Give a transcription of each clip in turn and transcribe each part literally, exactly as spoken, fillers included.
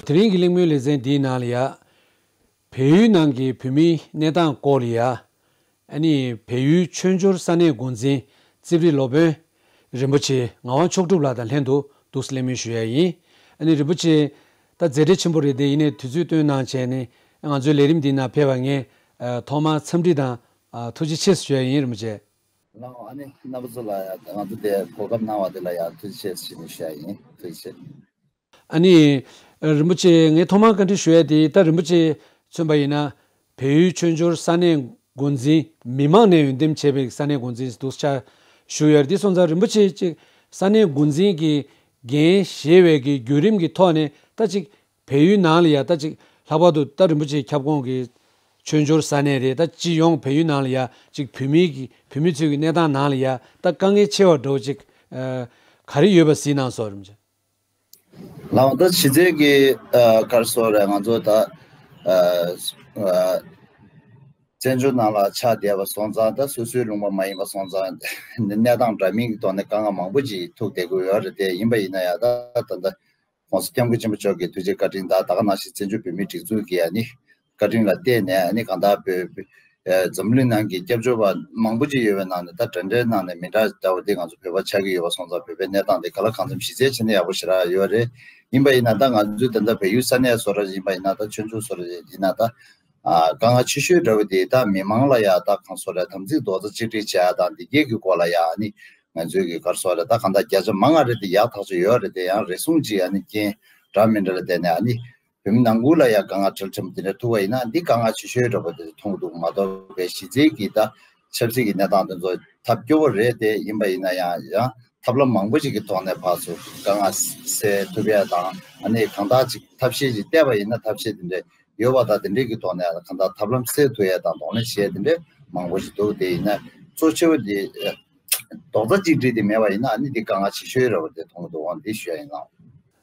དེ་རིང་གི་གླེང་མོལ་ལེ་ཚན་འདིའི་ནང་ལ་ཡ། བལ་ཡུལ་ནང་གི་བོད་མིའི་གནས་སྟངས་སྐོར་ལ་ཡ། ཨ་ནི་བལ་ཡུལ་ཆོས་འབྱོར་ས་གནས་འགོ་འཛིན་རྩིབ་རི་སློབ་དཔོན་རིན་པོ་ཆེ་ངག་དབང་མཆོག་གྲུབ་ལགས་དང་ལྷན་དུ་འདུག་སེ་གླེང་མོལ་ཞུ་ཡ་ཡིན། ཨ་ནི་རིན་པོ་ཆེ། ད་མཛད་བྲེལ་ཆེན་པོ་རེད་དེ། ཡིན་ནའི་དུས་ཚོད་བཏོན་གནང་བྱས་ནས་ང་ཚོའི་ལས་རིམ་འདི་ནང་ཕེབས་པ་ངས་ཨ་ཐོག་མར་འཚམས་འདྲི་དང་ཨ་ཐུགས་རྗེ་ཆེ་ཞུ་ཡ་ཡིན། རིན་པོ་ཆེ། ལགས། ཨ་ནི་རྣམ་པ་ཚོ་ལ་ཡ་ང་ཚོ་དེ་གོ་སྐབས་གནང་བ་དེ་ལ་ཡ་ཐུགས་རྗེ་ཆེ་ཞུ་ནས་ཞུ་ཡ་ཡིན། ཐུགས་རྗེ་ཆེ། ཨ་ནི། རིན་པོ་ཆེ། ངས་ཐོག་མར་བཀའ་འདྲི་ཞུ་ཡ་དེ། ད་རིན་པོ་ཆེ་མཚོན་པ་ཡིན་ན། བལ་ཡུལ་ཆོས་འབྱོར་ས་གནས་འགོ་འཛིན། མི་མང་ནས་འོས་འདེམས་བྱས་པའི་ས་གནས་འགོ་འཛིན་འདུག་ཆ་བཞུགས་ཡོད་རེད། དེ་སོང་ཙང་རིན་པོ་ཆེ་ཅིག་ས་གནས་འགོ་འཛིན་གྱི་འགན་བཞེས་པའི་གི་བརྒྱུད་རིམ་གྱི་ཐོག་ནས། ད་ཅིག་བལ་ཡུལ་ནང་ལ་ཡ། ད་ཅིག་ལྷག་པར་དུ་ད་རིན་པོ་ཆེ་ཁྱབ་ཁོངས་ཀྱི་ཆོས་འབྱོར་ས་གནས་རེད། ད་སྤྱི་ཡོངས་བལ་ཡུལ་ནང་ལ་ཡ། ཅིག་བོད་མི་གི་བོད་མི་ཚོའི་གི་གནས་སྟངས་ནང་ལ་ཡ། ད་དཀའ་ངལ་ཆེ་བ་འདྲ་བོ་ཅིག་ཨ་ག་རེ་ཡོད་པ་གཟིགས་གནང་སོང་། རིན་པོ་ཆེ། ལགས། ད་གཞི་རྩའི་གི་ཨ་ག་རེ་ཟེར་དགོས་རེད། ང་ཚོ་ད་ཨ་ཨ་བཙན་བྱོལ་ནང་ལ་ཆགས་བསྡད་པ་སོང་ཙང་། ད་སོ་སོའི་ལུང་པ་མ་ཡིན་པ་སོང་ཙང་། གནས་སྟངས་འདྲ་མིན་གྱི་ཐོག་ནས་དཀའ་ངལ་མང་པོ་ཅིག་ཐུག་བསྡད་ཀྱི་ཡོད་རེད་དེ། ཡིན་པ་ཡིན་ན་ཡང་ད་ད་ལྟ་༸གོང་ས་༸སྐྱབས་མགོན་ཆེན་པོ་མཆོག་གི་ཐུགས་རྗེ་བཀའ་དྲིན་དང་། ད་ག་ནང་བཞིན་བཙན་བྱོལ་བོད་མིའི་སྒྲིག་འཛུགས་ཀྱི་ཨ་ནི་བཀའ་དྲིན་ལ་བརྟེན་ནས། ཨ་ནི་གང་ལྟར་བོད་ཨ་འཛམ་གླིང་ནང་གི་སྐྱབས་བཅོལ་བ་མང་པོ་ཅིག་ཡོད་པའི་ནང་ནས། ད་འདྲ་འདྲའི་ནང་ནས་མི་འདྲ་ལྟ་བུ་དེ་ང་ཚོ་བོད་པ་ཆགས་ཀྱི་ཡོད་པ་སོང་ཙང་། བོད་པའི་གནས་སྟངས་དེ་ག་ལ་གང་འཚམ་གཞི་རྩའི་ཆ་ནས་ཡག་པོ་ཞེ་དྲག་ཡོད་རེད། ཡིན་པ་ཡིན་ན་ད་ང་ཚོའི་ད་ལྟ་བལ་ཡུལ་ས་གནས་བཟོ་འདྲ་ཡིན་པ་ཡིན་ན། ད་ཆོས་འབྱོར་བཟོ་འདྲ་ཡིན་ན། ད་ཨ་དཀའ་ངལ་ཆེ་ཤོས་འདྲ་བོ་དེ་ད་མི་མང་ལ་ཡ། ད་གང་ཟེར་དགོས་རེད། དམ་ཚིག་རྡོག་རྩ་གཅིག་སྒྲིལ་བྱེད་ཡ་དང་། འདི་གས་ཀྱི་སྐོར་ལ་ཡ། ཨ་ནི་ང་ཚོའི་གི་ག་རེ་ཟེར་དགོས་རེད། ད་གང་ལྟར་བརྒྱ་ཆ་མང་བ་རེད་དེ། ཡག་ཐག་ཆོད་ཡོད་རེད་དེ། ཡང་རེ་ཟུང་ཅིག་ཨ་ནི་རྐྱེན་འདྲ་མི་འདྲ་ལ་བརྟེན་ནས། ཨ་ནི་བོད་མི་ནང་ཁུལ་ལ་ཡ་དཀའ་ངལ་འཕྲལ་འཕྲལ་དེ་འདྲ་ཐུག་པ་ཡིན་ན། འདི་དཀའ་ངལ་ཆེ་ཤོས་འདྲ་བོ་དེ་མཐོང་གི་འདུག་མ་གཏོགས་པའི་གཞི་རྩའི་གི་ད་ཆབ་སྲིད་ཀྱི་གནས་སྟངས་དེ་ཚོ་ཐབས་སྐྱོ་བོ་རེད་དེ། ཡིན་པ་ཡིན་ན་ཡང་། ཡང་ཐབས་ལམ་མང་པོ་ཞིག་གི་ཐོག་ནས་ཕར་ཚུར་དཀའ་ངལ་སེལ་ཐུབ་ཡ་དང་། ཨ་ནི་གང་ལྟར་ཅིག་ཐབས་ཤེས་ཅིག་བལྟས་པ་ཡིན་ན། ཐབས་ཤེས་དེ་འདྲ་ཡོད་པ་དང་། དེ་འདྲའི་གི་ཐོག་ནས་གང་ལྟར་ཐབས་ལམ་སེལ་ཐུབ་ཡ་དང་གདོང་ལེན་བྱེད་ཡ་དེ་འདྲ་མང་པོ་ཞིག་འདུག་དེ་ཡིན་ན་གཙོ་ཆེ་བ་དེ་རྡོག་རྩ་གཅིག་སྒྲིལ་དེ་མེད་པ་ཡིན་ན། ཨ་ནི་དེ་དཀའ་ངལ་ཆེ་ཤོས་རེད་པ། དེ་མཐོང་གི་འདུག་འོ་འདི་ཞུ་ཡ་ཡིན། ལགས།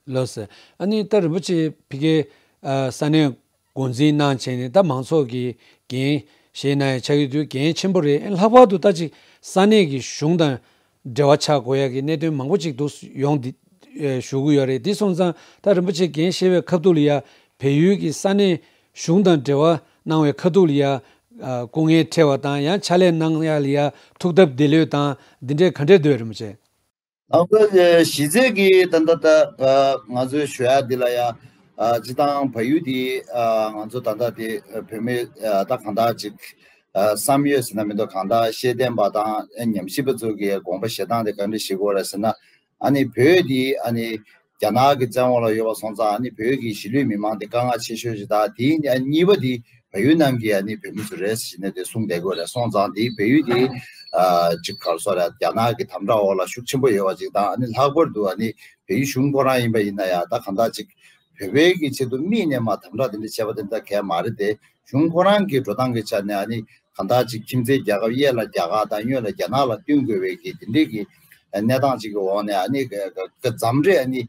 ལགས་སོ། ཨ་ནི་ད་རིན་པོ་ཆེ་ཕ་གིའི་ཨ་ས་གནས་འགོ་འཛིན་གནང་བྱས་ནས། ད་མང་ཚོགས་ཀྱི་འགན་བཞེས་གནང་ཡ་ཆགས་ཀྱི་འདུག་འགན་ཆེན་པོ་རེད། ཨ་ནི་ལྷག་པར་དུ་ད་ཅིག་ས་གནས་ཀྱི་གཞུང་དང་འབྲེལ་བ་ཆགས་དགོས་ཡ་གི་གནད་དོན་མང་པོ་ཅིག་འདུག་ཡོང་འདི་ཨེ་ཞུ་གི་ཡོད་རེད། འདི་སོང་ཙང་ད་རིན་པོ་ཆེ་འགན་བཞེས་པའི་ཁ་ཐུག་ལ་ཡ། བལ་ཡུལ་གྱི་ས་གནས་གཞུང་དང་འབྲེལ་བ་གནང་བའི་ཁ་ཐུག་ལ་ཡ། ཨ་སྐུ་ངལ་འཕྲད་པ་དང་། ཡང་ཕྱག་ལས་གནང་ཡ་ལ་ཡ་ཐུགས་སྟབས་བདེ་ལོས་དང་། འདི་འདྲས་ག་འདྲས་འདུག་རིན་པོ་ཆེ། ཨ་ཁོ་གཞི་རྩའི་གི་ད་ལྟ་ད་ང་ཚོའི་ཞུ་ཡ་འདི་ལ་ཡ། ཨ་སྤྱིར་བཏང་བལ་ཡུལ་འདི་ཨ་ང་ཚོ་ད་ལྟ་དེ་བོད་མི་ཨ་ད་གང་ལྟར་ཅིག་ཨ་བསམ་ཡོད་ཟེར་ན་མི་འདུག་གང་ལྟར་ཤེས་ལྡན་པ་དང་ཉམས་ཞིབ་པ་ཚོ་གི་དགོངས་པ་བཞེས་སྟངས་དེ་ག་འདྲ་ཞིག་དགོས་རེད་ཟེར་ན། ཨ་ནི་བོད་འདི་ཨ་ནི་རྒྱ་ནག་གི་བཙན་འོག་ལ་ཡོད་པ་སོང་ཙང་། ཨ་ནི་བོད་ཀྱི་གཞིས་ལུས་མི་མང་དེ་དཀའ་ངལ་ཆེ་ཤོས་ཤིག་དང་། དེ་ནས་གཉིས་པ་དེ་བལ་ཡུལ་ནང་གི་ཨ་ནི་བོད་མི་ཚོ་རེད་ཟེར་ནས་དེ་གསུངས་བསྡད་ཀྱི་ཡོད་རེད། སོང་ཙང་དེ་བལ་ཡུལ་དེ་ཨ་ཅིག་ག་རེ་ཟེར་དགོས་རེད། རྒྱ་ནག་གི་དམ་དྲག་འོག་ལ་ཤུགས་ཆེན་པོ་ཡོད་པ་ཅིག་དང་། ཨ་ནི་ལྷག་པར་དུ་ཨ་ནི་བལ་ཡུལ་གཞུང་ཁོ་རང་ཡིན་པ་ཡིན་ན་ཡང་། ད་གང་ལྟར་ཅིག་བོད་པའི་གི་ཆེད་དུ་དམིགས་ནས་མར་དམ་དྲག་དེ་འདྲ་བྱས་པ་དེ་འདྲ་གང་ཡང་མ་རེད་དེ། གཞུང་ཁོ་རང་གི་འགྲོ་སྟངས་ཀྱི་ཆ་ནས་ཨ་ནི་གང་ལྟར་ཅིག་ཁྱིམ་མཚེས་རྒྱལ་ཁབ་གཡས་ལ་རྒྱ་གར་དང་། གཡོན་ལ་རྒྱ་ནག་ལ་བསྟུན་དགོས་པའི་གི་དེ་འདྲའི་གི་གནས་སྟངས་ཅིག་གི་འོག་ནས། ཨ་ནི་ག་ག་མཚམས་རེ་ཨ་ནི་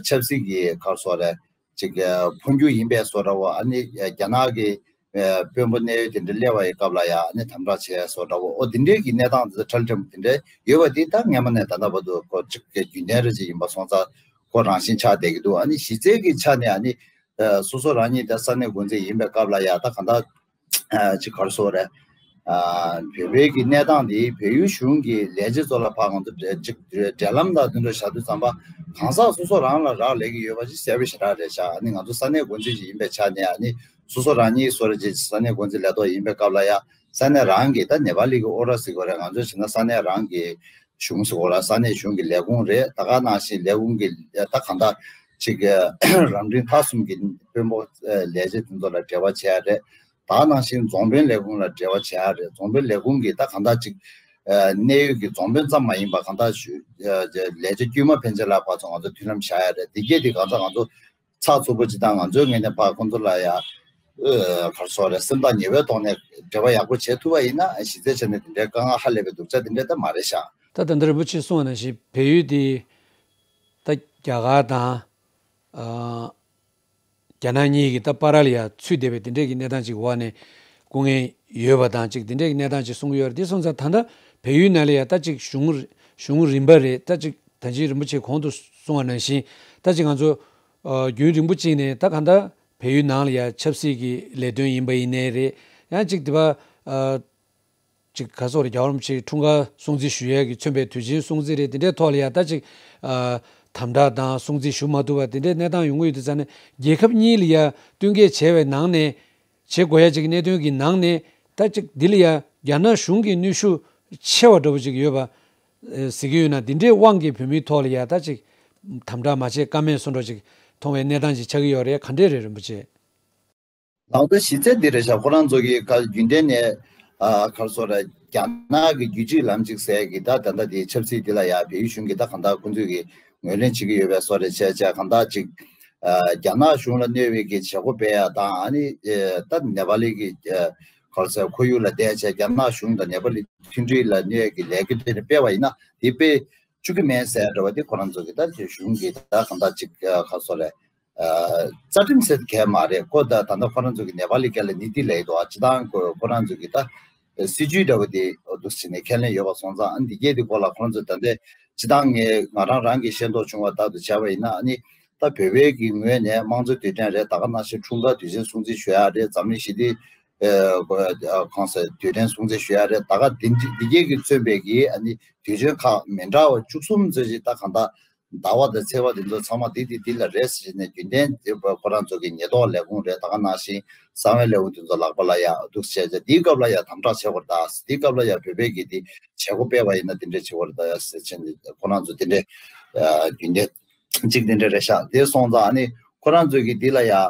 ཆབ་སྲིད་ཀྱི་ག་རེ་ཟེར་དགོས་རེད། ཅིག་འཕོ་འགྱུར་ཡིན་པའི་བཟོ་འདྲ་བོ། ཨ་ནི་རྒྱ་ནག་གི་དཔོན་པོ་གནད་ཡོད་དེ་འདྲ་སླེབས་པའི་སྐབས་ལ་ཡ། ཨ་ནི་དམ་དྲག་བྱས་བཟོ་འདྲ་བོ། ཨོ་དེ་འདྲའི་གི་གནས་སྟངས་དེ་ཚོ་འཕྲལ་འཕྲལ་དེ་འདྲ་ཡོད་པ་དེ་ད་སྔོན་མ་ནས་ད་ལྟ་བར་དུ་ཁོ་ཅིག་གི་རྒྱུན་ལྡན་རེ་ཅིག་ཡིན་པ་སོང་ཙང་། ཁོ་རང་བཞིན་ཆགས་བསྡད་ཀྱི་འདུག་ཨ་ནི་གཞི་རྩའི་གི་ཆ་ནས་ཨ་ནི་སོ་སོ་རང་ཉིད་ད་ས་གནས་འགོ་འཛིན་ཡིན་པའི་སྐབས་ལ་ཡ། ད་གང་ལྟར་ཅིག་ག་རེ་ཟེར་དགོས་རེད། ཨ་བོད་པའི་གི་གནས་སྟངས་འདི་བལ་ཡུལ་གཞུང་གི་ལས་བྱེད་ཚོ་ལ་ཕར་ང་ཚོ་འབྲེལ་ཅིག་འབྲེལ་ལམ་དང་དེ་འདྲ་བཞག་དུས་ཙམ་པ། གང་ཟག་སོ་སོ་རང་ལ་རག་ལས་ཀྱི་ཡོད་པ་ཅིག་གསལ་པོ་ཞེ་དྲག་རེད་ཤག་ཨ་ནི་ང་ཚོ་ས་གནས་འགོ་འཛིན་ཞིག་ཡིན་པའི་ཆ་ནས། ཨ་ནི་སོ་སོ་རང་ཉིད་སོ་རེ་ཅིག་ས་གནས་འགོ་འཛིན་ལས་ཐོག་ཡིན་པའི་སྐབས་ལ་ཡ། ས་གནས་རང་གི་ད་ནེ་པ་ལི་གི་ཨོ་ར་ཟེར་དགོས་རེད། ང་ཚོ་བྱས་ན་ས་གནས་རང་གི་གཞུང་ཟེར་དགོས་རེད། ས་གནས་གཞུང་གི་ལས་ཁུངས་རེད། ད་ག་ནང་བཞིན་ལས་ཁུངས་ཀྱི་ད་གང་ལྟར་ཅིག་རང་འཁྲིའི་མཐའ་སྲུང་གི་དཔོན་པོ་ལས་བྱེད་དེ་ཚོ་ལ་འབྲེལ་བ་བྱས་རེད། ད་ནང་བཞིན་རྫོང་དཔོན་ལས་ཁུངས་ལ་འབྲེལ་བ་བྱེད་ཡ་རེད། རྫོང་དཔོན་ལས་ཁུངས་ཀྱིས་ད་གང་ལྟར་ཅིག་ཨ་གནད་ཡོད་ཀྱི་རྫོང་དཔོན་ཙམ་མ་ཡིན་པ། གང་ལྟར་ཞུ་ཨ་ལས་བྱེད་དཀྱུས་མ་ཕན་ཆད་ལ་ཕར་ཚུར་ང་ཚོ་མཐུན་ལམ་བཞག་ཡ་རེད། འདི་གས་དེ་གང་ཚང་ང་ཚོ་ཚགས་ཚུད་པོ་ཅིག་དང་། ང་ཚོའི་ངོས་ནས་ཕར་ཁོང་ཚོ་ལ་ཡ་ཨ་ག་རེ་ཟེར་དགོས་རེད། སེམས་ཐག་ཉེ་བོའི་ཐོག་ནས་འབྲེལ་བ་ཡག་པོ་བྱེད་ཐུབ་པ་ཡིན་ན། གཞི་རྩའི་ཆ་ནས་དེ་འདྲའི་དཀའ་ངལ་ཧ་ལས་པའི་སྡུག་ཅག་དེ་འདྲ་ད་མ་རེད་ཤག་ད་ད་ལྟ་རིན་པོ་ཆེས་གསུངས་པ་ནང་བཞིན་བལ་ཡུལ་དེ་ད་རྒྱ་གར་དང་ཨ། རྒྱ་ནག་གཉིས་ཀྱི་ད་བར་ལ་ཡ་ཚུད་བསྡད་པའི་དེ་འདྲས་ཀྱི་གནས་སྟངས་ཅིག་འོག་ནས་སྐུ་ངལ་ཡོད་པ་དང་ཅིག་དེ་འདྲས་ཀྱི་གནས་སྟངས་ཅིག་གསུང་གི་ཡོད་རེད། དེ་སོང་ཙང་ད་ལྟ་བལ་ཡུལ་ནང་ལ་ཡ་ད་ཅིག་གཞུང་གཞུང་རིམ་པ་རེད། ད་ཅིག་ད་ཅིག་རིན་པོ་ཆེ་གོང་དུ་གསུངས་པ་ནང་བཞིན། ད་ཅིག་ང་ཚོ་ ཨ་རྒྱུན་རིང་པོ་ཅིག་ནས་ད་གང་ལྟར་བལ་ཡུལ་ནང་ལ་ཡ་ཆབ་སྲིད་ཀྱི་ལས་དོན་ཡིན་པ་ཡིན་ནའི་རེད། ཡང་ཅིག་དེ་བ་ཨ་ཅིག་ག་སོགས་རེད། རྒྱལ་བ་རིན་པོ་ཆེའི་འཁྲུངས་སྐར་སྲུང་བརྩི་ཞུ་ཡས་ཀྱི་མཚོན་པའི་དུས་ཆེན་སྲུང་བརྩི་རེད། དེ་འདྲའི་ཐོག་ལ་ཡ་ད་ཅིག་ཨ་དམ་དྲག་དང་སྲུང་བརྩི་ཞུ་མ་ཐུབ་པ་དེ་འདྲའི་གནས་སྟངས་ཡོང་གི་ཡོད་དུས་ཙང་ནས། རྒྱལ་ཁབ་གཉིས་ལ་ཡ་བསྟུན་མཁས་བྱས་པའི་ནང་ནས། བྱེད་དགོས་ཡ་ཅིག་གནད་དོན་གྱི་ནང་ནས་ད་ཅིག་འདི་ལ་ཡ་རྒྱ་ནག་གཞུང་གི་གནོན་ཤུགས་ཆེ་བ་འདྲ་པོ་ཅིག་ཡོད་པ་ཨེ་གཟིགས་ཀྱི་ཡོད་ན། འདི་འདྲའི་དབང་གིས་བོད་མིའི་ཐོག་ལ་ཡ་ད་ཅིག་དམ་དྲག་མ་བྱེད་ཀ་མེད་བཟོ་འདྲ་ཅིག་མཐོང་བའི་གནས་སྟངས་ཅིག་ཆགས་ཀྱི་ཡོད་རེད། ག་འདྲས་རེད་རིན་པོ་ཆེ། ལགས་སོ། གཞི་རྩ་འདི་རེད་ཤག་ཁོ་རང་ཚོ་གིས་ག་རྒྱུན་ལྡན་ནས་ཨ་ག་རེ་ཟེར་རེད། རྒྱ་ནག་གི་རྒྱུད་གཅིག་ལམ་གཅིག་ཟེར་གི་ད་ད་ལྟ་དེའི་ཆབ་སྲིད་འདི་ལ་ཡ་བལ་ཡུལ་གཞུང་གིས་ད་གང་ལྟར་ཁོང་ཚོས་ཀྱི་ངོས་ལེན་བྱེད་ཀྱི་ཡོད་པའི་བཟོ་འདྲ་བྱས་བྱས། གང་ལྟར་ཅིག་ཨ་རྒྱ་ནག་གཞུང་ལ་གནོད་པའི་གི་བྱེད་སྒོ་སྤེལ་ཡ་དང་། ཨ་ནི་ཨེ་ད་ནེ་པ་ལི་གི་ཨ་ག་རེ་ཟེར། ཁོར་ཡུག་ལ་བསྡད་བྱས་རྒྱ་ནག་གཞུང་དང་ནེ་པ་ལི་མཐུན་སྒྲིལ་ལ་གནོད་ཀྱི་ལས་འགུལ་དེ་འདྲ་སྤེལ་བ་ཡིན་ན། དེ་སྤེལ་བཅུག་གི་མེད་ཟེར་འདྲ་བ་དེ་ཁོ་རང་ཚོ་གི་ད་གཞུང་གི་ད་གང་ལྟར་ཅིག་ཨ་ག་རེ་ཟེར་རེད། ཨ་རྩ་ཁྲིམས་ཟེར་གལ་མ་རེད། ཁོ་ད་ད་ལྟ་ཁོ་རང་ཚོ་གི་ནེ་པ་ལི་སྐད་ལ་ནི་ཏི་ལབ་ཡོད་དོ། ཨ་སྤྱིར་བཏང་ཁོ་ཁོ་རང་ཚོ་གི་ད་སྲིད་ཇུས་འདྲ་བོ་དེ་འདུག་སེ་བྱས་ནས་ཁས་ལེན་ཡོད་པ་སོང་ཙང་། ཨ་འདི་གས་དེ་སྐོར་ལ་ཁོ་རང་ཚོ་ད་ལྟ་སྤྱིར་བཏང་ངས་ང་རང་རང་གི་ཤེས་རྟོགས་བྱུང་བ་ལྟར་དུ་བྱས་པ་ཡིན་ན། ཨ་ནི་ད་བོད་པའི་གི་ངོས་ནས་དམངས་གཙོའི་དུས་དྲན་རེད། ད་ག་ནང་བཞིན་འཁྲུངས་སྐར་དུས་ཆེན་སྲུང་བརྩི་ཞུ་ཡ་རེད། འཛམ་གླིང་ཞི་བདེ་ཨ་གང་ཟེར་དུས་དྲན་སྲུང་བརྩི་ཞུ་ཡ་རེད། ད་ག་འདི་འདི་གས་ཀྱིས་མཚོན་པའི་གི་ཨ་ནི་དུས་ཆེན་ཁག་མི་འདྲ་བ་བཅུ་གསུམ་ཙམ་ཞིག་ད་གང་ལྟར་ཟླ་བ་དང་ཚེས་པ་དེ་ཚོ་ཚང་མ་དེ་དེ་དེ་ལ་རེད་ཟེར་ནས། རྒྱུན་ལྡན་དེ་ཁོ་རང་ཚོ་གི་ཉེན་རྟོག་ལས་ཁུངས་རེད། ད་ག་ནང་བཞིན་གསང་བའི་ལས་ཁུངས་དེ་ཚོ་ལག་པ་ལ་ཡ་འདུག་བྱས་བྱས། དེའི་སྐབས་ལ་ཡ་དམ་དྲག་བྱེད་དགོས་རེད་ད། དེའི་སྐབས་ལ་ཡ་བོད་པའི་གི་དེ་བྱེད་སྒོ་སྤེལ་བ་ཡིན་ན་དེ་འདྲས་བྱེད་དགོས་རེད་ད་ཟེར་བྱས་ནས། ཁོ་རང་ཚོ་དེ་འདྲས་ཨ་རྒྱུན་ལྡན་གཅིག་དེ་འདྲས་རེད་ཤག་དེ་སོང་ཙང་ཨ་ནི་ཁོ་རང་ཚོས་གི་དེ་ལ་ཡ་ཨ་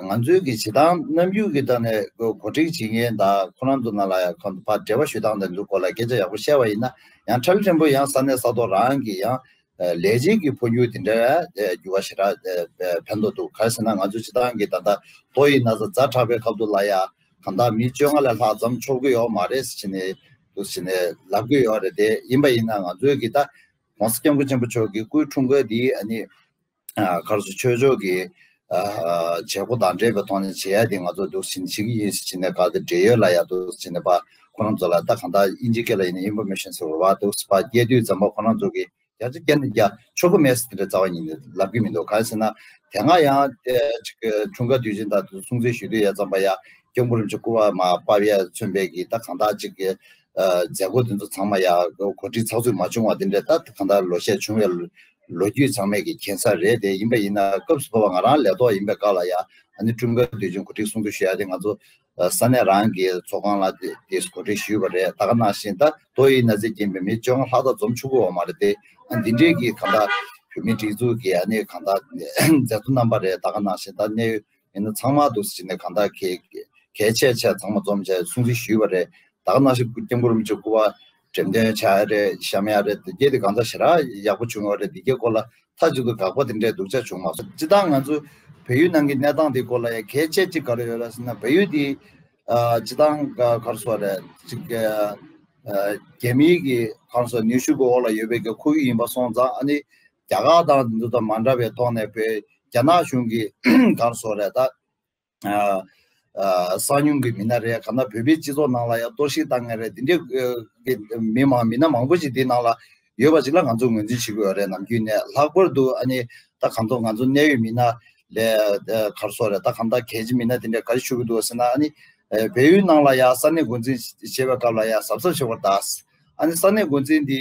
ང་ཚོའི་གི་བྱེད་སྟངས་ནམ་རྒྱུན་གི་ཐོག་ནས་གོ་གོ་སྒྲིག་བྱེད་མཁན་དང་ཁོ་རང་ཚོ་ནང་ལ་ཡ་ཁོང་ཚོ་ཕར་འབྲེལ་བ་ཞུ་སྟངས་དེ་ཚོའི་སྐོར་ལ་སྐད་ཆ་ཡག་པོ་བཤད་པ་ཡིན་ན། ཡང་ཁྲ་ལི་ཕྲན་བུ་ཡང་ས་གནས་ས་ཐོག་རང་གི་ཡང་ཨ་ལས་བྱེད་ཀྱི་འཕོ་འགྱུར་དེ་འདྲ་ཨ་འགྱུར་བ་ཞེ་དྲག་ཨ་ཕན་ཐོགས་འདུག་ག་རེ་ཟེར་ན། ང་ཚོ་སྤྱིར་བཏང་གི་ད་ལྟ་ཏོག་དབྱིབས་ན་ཚ་ཛ་དྲག་པའི་སྐབས་དུ་ལ་ཡ་གང་ལྟར་མི་བཅོ་ལྔ་ལས་ལྷག་འཛོམས་ཆོག་གི་ཡོད་མ་རེད་ཟེར་ནས་འདུག་ཟེར་ནས་ལབ་གི་ཡོད་རེད། དེ་ཡིན་པ་ཡིན་ན་ང་ཚོའི་གི་ད་༸གོང་ས་༸སྐྱབས་མགོན་ཆེན་པོ་མཆོག་གི་སྐུའི་འཁྲུངས་སྐར་འདི་ཨ་ནི་ཨ་ག་རེ་ཟེར། ཆོས་ཕྱོགས་ཀྱི་ཨ་བྱེད་སྒོ་དང་འབྲེལ་བའི་ཐོག་ནས་བྱེད་ཡ་དེ་ང་ཚོ་འདུག་སེ་བྱེད་ཀྱི་ཡིན་ཟེར་བྱས་ནས། ག་དེ་འབྲེལ་ཡོད་ལ་ཡ་འདུག་སེ་བྱས་ནས་ཕར་ཁོ་རང་ཚོ་ལ་ད་གང་ལྟར་དབྱིན་ཇིའི་སྐད་ལ་ཡིན་ན་ཨིན་ཕོར་མེ་ཤན་ཟེར་བ་འདུག་སེ་ཕར་སྐྱེལ་དུས་ཙམ་པ་ཁོ་རང་ཚོ་གིས་བརྒྱ་ཆ་བརྒྱ་ནས་བརྒྱ་ཆོག་གི་མེད་ཟེར་དེ་འདྲ་རྩ་བ་ཉིད་ནས་ལབ་ཀྱི་མི་འདུག་ག་རེ་ཟེར་ན། དེ་སྔ་ཡང་ཨ་ཅིག་འཁྲུངས་སྐར་དུས་ཆེན་དང་སྲུང་བརྩི་ཞུ་དུས་ཡ་ཙམ་པ་ཡ་སྐྱབས་མགོན་རིན་པོ་ཆེ་སྐུ་པར་མར་ཕབ་ཡ་མཚོན་པའི་གི་ད་གང་ལྟར་ཅིག་གི་ཨ་མཛད་སྒོ་དེ་ཚོ་ཚང་མ་ཡ་གོ་སྒྲིག་ཚགས་ཚུད་མ་བྱུང་བ་དེ་འདྲ་ད་གང་ལྟར་ལོ་ཤས་བྱུང་བའི་ལོ་རྒྱུས་ཚང་མས་ཀྱི་མཁྱེན་གསལ་རེད། དེ་ཡིན་པ་ཡིན་ན་སྐབས་སུ་བབས་པ་ང་རང་ལས་ཐོག་ཡིན་པའི་སྐབས་ལ་ཡ་ཨ་ནི་འཁྲུངས་སྐར་དུས་ཆེན་གོ་སྒྲིག་སྲུང་བརྩི་ཞུ་ཡ་དེ་ང་ཚོ་ཨ་ས་གནས་རང་གི་ཚོགས་ཁང་ལ་དེ་དེ་གོ་སྒྲིག་ཞུས་པ་རེད། ད་ག་ནང་བཞིན་ད་ཏོག་དབྱིབས་ན་ཚ་རྐྱེན་པས་མི་བཅོ་ལྔ་ལྷག་ཙམ་འཛོམས་ཆོག་གི་ཡོད་མ་རེད་དེ། ཨ་འདི་འདྲའི་གི་གང་ལྟར་བོད་མིའི་སྒྲིག་འཛུགས་ཀྱི་ཨ་ནི་གང་ལྟར་མཛད་གཙོ་རྣམ་པ་རེད། ད་ག་ནང་བཞིན་ད་གནད་ཡོད་མི་སྣ་ཚང་མ་འདུག་སེ་བྱས་ནས་གང་ལྟར་གལ་གལ་ཆེ་ཆེ་ཚང་མ་འཛོམས་བྱས་སྲུང་བརྩི་ཞུས་པ་རེད། ད་ག་ནང་བཞིན་སྐུ་སྐྱབས་མགོན་རིན་པོ་ཆེ་སྐུ་པར་འགྲེམས་སྟོན་བྱ་ཡ་རེད། བཤམས་ཡ་རེད། དེ་གས་དེ་གང་ལྟར་ཞེ་དྲག་ཡག་པོ་བྱུང་བ་རེད། དེ་གས་སྐོར་ལ་མཐའ་གཅིག་ཏུ་དགག་པ་དེ་འདྲའི་སྡུག་ཅག་བྱུང་མ་སོང་། སྤྱིར་བཏང་ང་ཚོ་བལ་ཡུལ་ནང་གི་གནས་སྟངས་དེ་སྐོར་ལ་ཡང་གལ་ཆེ་གཅིག་ག་རེ་ཡོད་རེད་ཟེར་ན། བལ་ཡུལ་དེ་ཨ་སྤྱིར་བཏང་ག་ག་རེ་ཟེར་རེད། ཅིག་ཨ་རྒྱ་མིའི་གི་ག་རེ་ཟེར་ནུས་ཤུགས་ཀྱི་འོག་ལ་ཡོད་པའི་གི་ཁོར་ཡུག་ཡིན་པ་སོང་ཙང་། ཨ་ནི་རྒྱ་གར་དང་འདི་ཚོ་དང་མ་འདྲ་བའི་ཐོག་ནས་བོད་རྒྱ་ནག་གཞུང་གི་ག་རེ་ཟེར་རེད། ད་ཨ་ཨ་གསང་ཉུལ་གྱི་མི་སྣ་རེད། གང་ལྟར་བོད་པའི་སྤྱི་ཚོགས་ནང་ལ་ཡང་གཏོར་བཤིག་བཏང་མཁན་རེད། འདི་འདྲའི་ཨ་གི་མི་མང་མི་སྣ་མང་པོ་ཞིག་འདི་ནང་ལ་ཡོད་པ་ཅིག་ལ་ང་ཚོ་ངོས་འཛིན་བྱེད་དགོས་ཡོད་རེད། ནམ་རྒྱུན་ནས་ལྷག་པར་དུ་ཨ་ནི་ད་གང་ཐུབ་ང་ཚོ་གནད་ཡོད་མི་སྣ་ལས་ཨ་ག་རེ་ཟེར་རེད། ད་གང་ལྟར་གལ་ཆེ་མི་སྣ་དེ་འདྲ་ག་རེ་ཞུ་གི་འདུག་ཟེར་ན། ཨ་ནི་ཨ་བལ་ཡུལ་ནང་ལ་ཡང་ས་གནས་འགོ་འཛིན་བྱེད་པའི་སྐབས་ལ་ཡང་གཟབ་གཟབ་བྱེད་དགོས་རེད་ད། ཨ་ནི་ས་གནས་འགོ་འཛིན་འདི་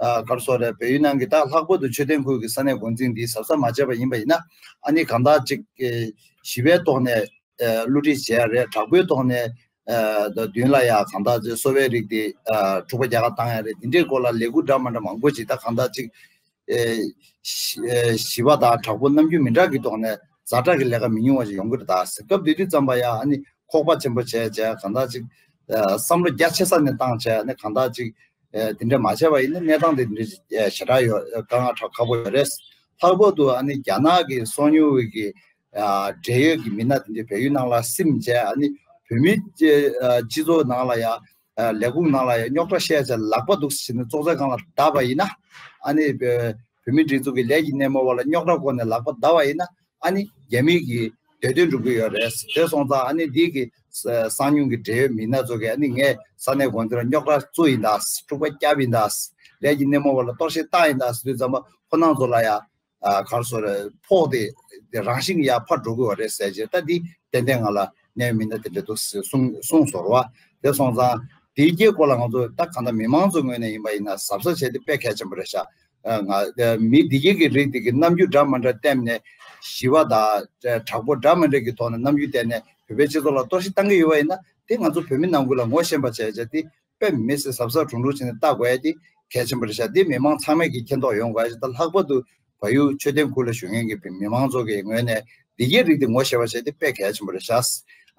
ཨ་ག་རེ་ཟེར་རེད། བལ་ཡུལ་ནང་གི་ད་ལྷག་པར་དུ་མཆོད་རྟེན་ཁུལ་གྱི་ས་གནས་འགོ་འཛིན་འདི་གཟབ་གཟབ་མ་བྱས་པ་ཡིན་པ་ཡིན་ན། ཨ་ནི་གང་ལྟར་ཅིག་ཨ་ཞི་བའི་ཐོག་ནས་ཨ་བསླུ་བྲིད་བྱེད་ཡ་རེད། དྲག་པོའི་ཐོག་ནས་ཨ་མདུན་ལ་ཡ་གང་ལྟར་ཅིག་གསོ་བའི་རིགས་དེ་ཨ་འཁྲུག་པ་རྒྱག་ག་བཏང་ཡ་རེད། འདི་འདྲའི་སྐོར་ལ་ལས་འགུལ་འདྲ་མ་འདྲ་མང་པོ་ཅིག་ད་གང་ལྟར་ཅིག་ཨེ་ཞི་ཨེ་ཞི་བ་དང་དྲག་པོ་རྣམ་འགྱུར་མི་འདྲ་གི་ཐོག་ནས་ཛ་དྲག་གི་ལས་ཀ་མི་ཉུང་བ་ཞིག་ཡོང་གི་རེད་ད། སྐབས་དེ་དུས་ཙམ་པ་ཡ་ཨ་ནི་ཁོག་པ་ཆེན་པོ་བྱས་བྱས། གང་ལྟར་ཅིག་ཨེ་བསམ་བློ་རྒྱ་ཆེ་ས་ནས་བཏང་བྱས། ཨ་ནི་གང་ལྟར་ཅིག་ཨེ་དེ་འདྲ་མ་བྱས་པ་ཡིན་ན་གནས་སྟངས་དེ་འདྲ་ཞེ་དྲག་ཡོད། དཀའ་ངལ་ཁག་པོ་ཡོད་རེད། ལྷག་པར་དུ་ཨ་ནི་རྒྱ་ནག་གི་སོ་ཉུལ་བའི་གི་ཨ་འབྲེལ་ཡོད་ཀྱི་མི་སྣ་དེ་འདྲ་བལ་ཡུལ་ནང་ལ་སིམ་བྱས། ཨ་ནི་བོད་མི་སྤྱི་ཨ་སྤྱི་ཚོགས་ནང་ལ་ཡ་ཨ་ལས་ཁུངས་ནང་ལ་ཡ་རྙོག་དྲ་བཤད་བྱས་ལག་པ་འདུག་སེ་བྱས་ནས་ཙོག་ཙོག་སྒང་ལ་བརྡབས་པ་ཡིན་ན། ཨ་ནི་བོད་བོད་མི་སྒྲིག་འཛུགས་ཀྱི་ལས་ཀྱི་སྣེ་མོ་བ་ལ་རྙོག་དྲ་སྐོར་ནས་ལག་པ་བརྡབས་པ་ཡིན་ན། ཨ་ནི་རྒྱ་མི་གིས་འདོད་དོན་འགྲུབ་ཀྱི་ཡོད་རེད། དེ་སོང་ཙང་ཨ་ནི་འདི་གི་གསང་ཉུལ་གྱི་འབྲེལ་ཡོད་མི་སྣ་ཚོ་གིས་ཨ་ནི་ངས་ས་གནས་འགོ་འཛིན་ལ་རྙོག་དྲ་བཙུགས་ཡིན་ད། འཁྲུག་པ་བརྒྱབ་ཡིན་ད། ལས་ཀྱི་སྣེ་མོ་བ་ལ་གཏོར་བཤིག་བཏང་ཡིན་ད་ཟེར་དུས་ཙམ་པ་ཁོ་རང་ཚོ་ལ་ཡ་ ཨ་ག་རེ་ཟེར་རེད། ཕོག་དེ་དེ་རང་བཞིན་གྱིས་ཡར་འཕར་འགྲོ་གི་ཡོད་རེད་ཟེར་བྱས། ད་འདི་ཏན་ཏན་ང་ལ་གནད་ཡོད་མི་སྣ་དེ་འདྲ་འདུག་གསུངས་གསུངས་སོང་བ། དེ་སོང་ཙང་དེའི་རྒྱའི་སྐོར་ལ་ང་ཚོ་ད་གང་ལྟར་མི་མང་ཚོའི་ངོས་ནས་ཡིན་པ་ཡིན་ན་གཟབ་གཟབ་བྱས་ཏེ་དཔེ་གལ་ཆེན་པོ་རེད་ཤག་ཨ་ང་ཨ་མི་འདི་གའི་གི་རིགས་འདི་གི་རྣམ་འགྱུར་འདྲ་མི་འདྲ་བསྟན་ནས་ཞི་བ་དང་དྲག་པོ་འདྲ་མི་འདྲ་གི་ཐོག་ནས་རྣམ་འགྱུར་བསྟན་ནས་བོད་པའི་སྤྱི་ཚོགས་ལ་གཏོར་བཤིག་བཏང་གི་ཡོད་པ་ཡིན་ན། དེ་ང་ཚོ་བོད་མི་ནང་ཁུལ་ལ་ངོ་ཤེས་པ་བྱས་བྱས་ཏེ་དཔེ་མི་སྲིད་གཟབ་གཟབ་གྲུང་གྲུང་བྱས་ནས་ལྟ་དགོས་ཡ་དེ་གལ་ཆེན་པོ་རེད་ཤག་དེ་མི་མང་ཚང་མས་ཀྱི་མཁྱེན་རྟོགས་ཡོང་དགོས་ཡ་ཞིག་ད་ལྷག་པར་དུ་བལ་ཡུལ་མཆོད་རྟེན་ཁུལ་ལ་བཞུགས་མཁན་གྱི་མི་མང་ཚོ་གི་ངོས་ནས་འདི་གའི་རིགས་དེ་ངོ་ཤེས་པ་བྱས་ཏེ་དཔེ་གལ་ཆེན་པོ་རེད་ཤག་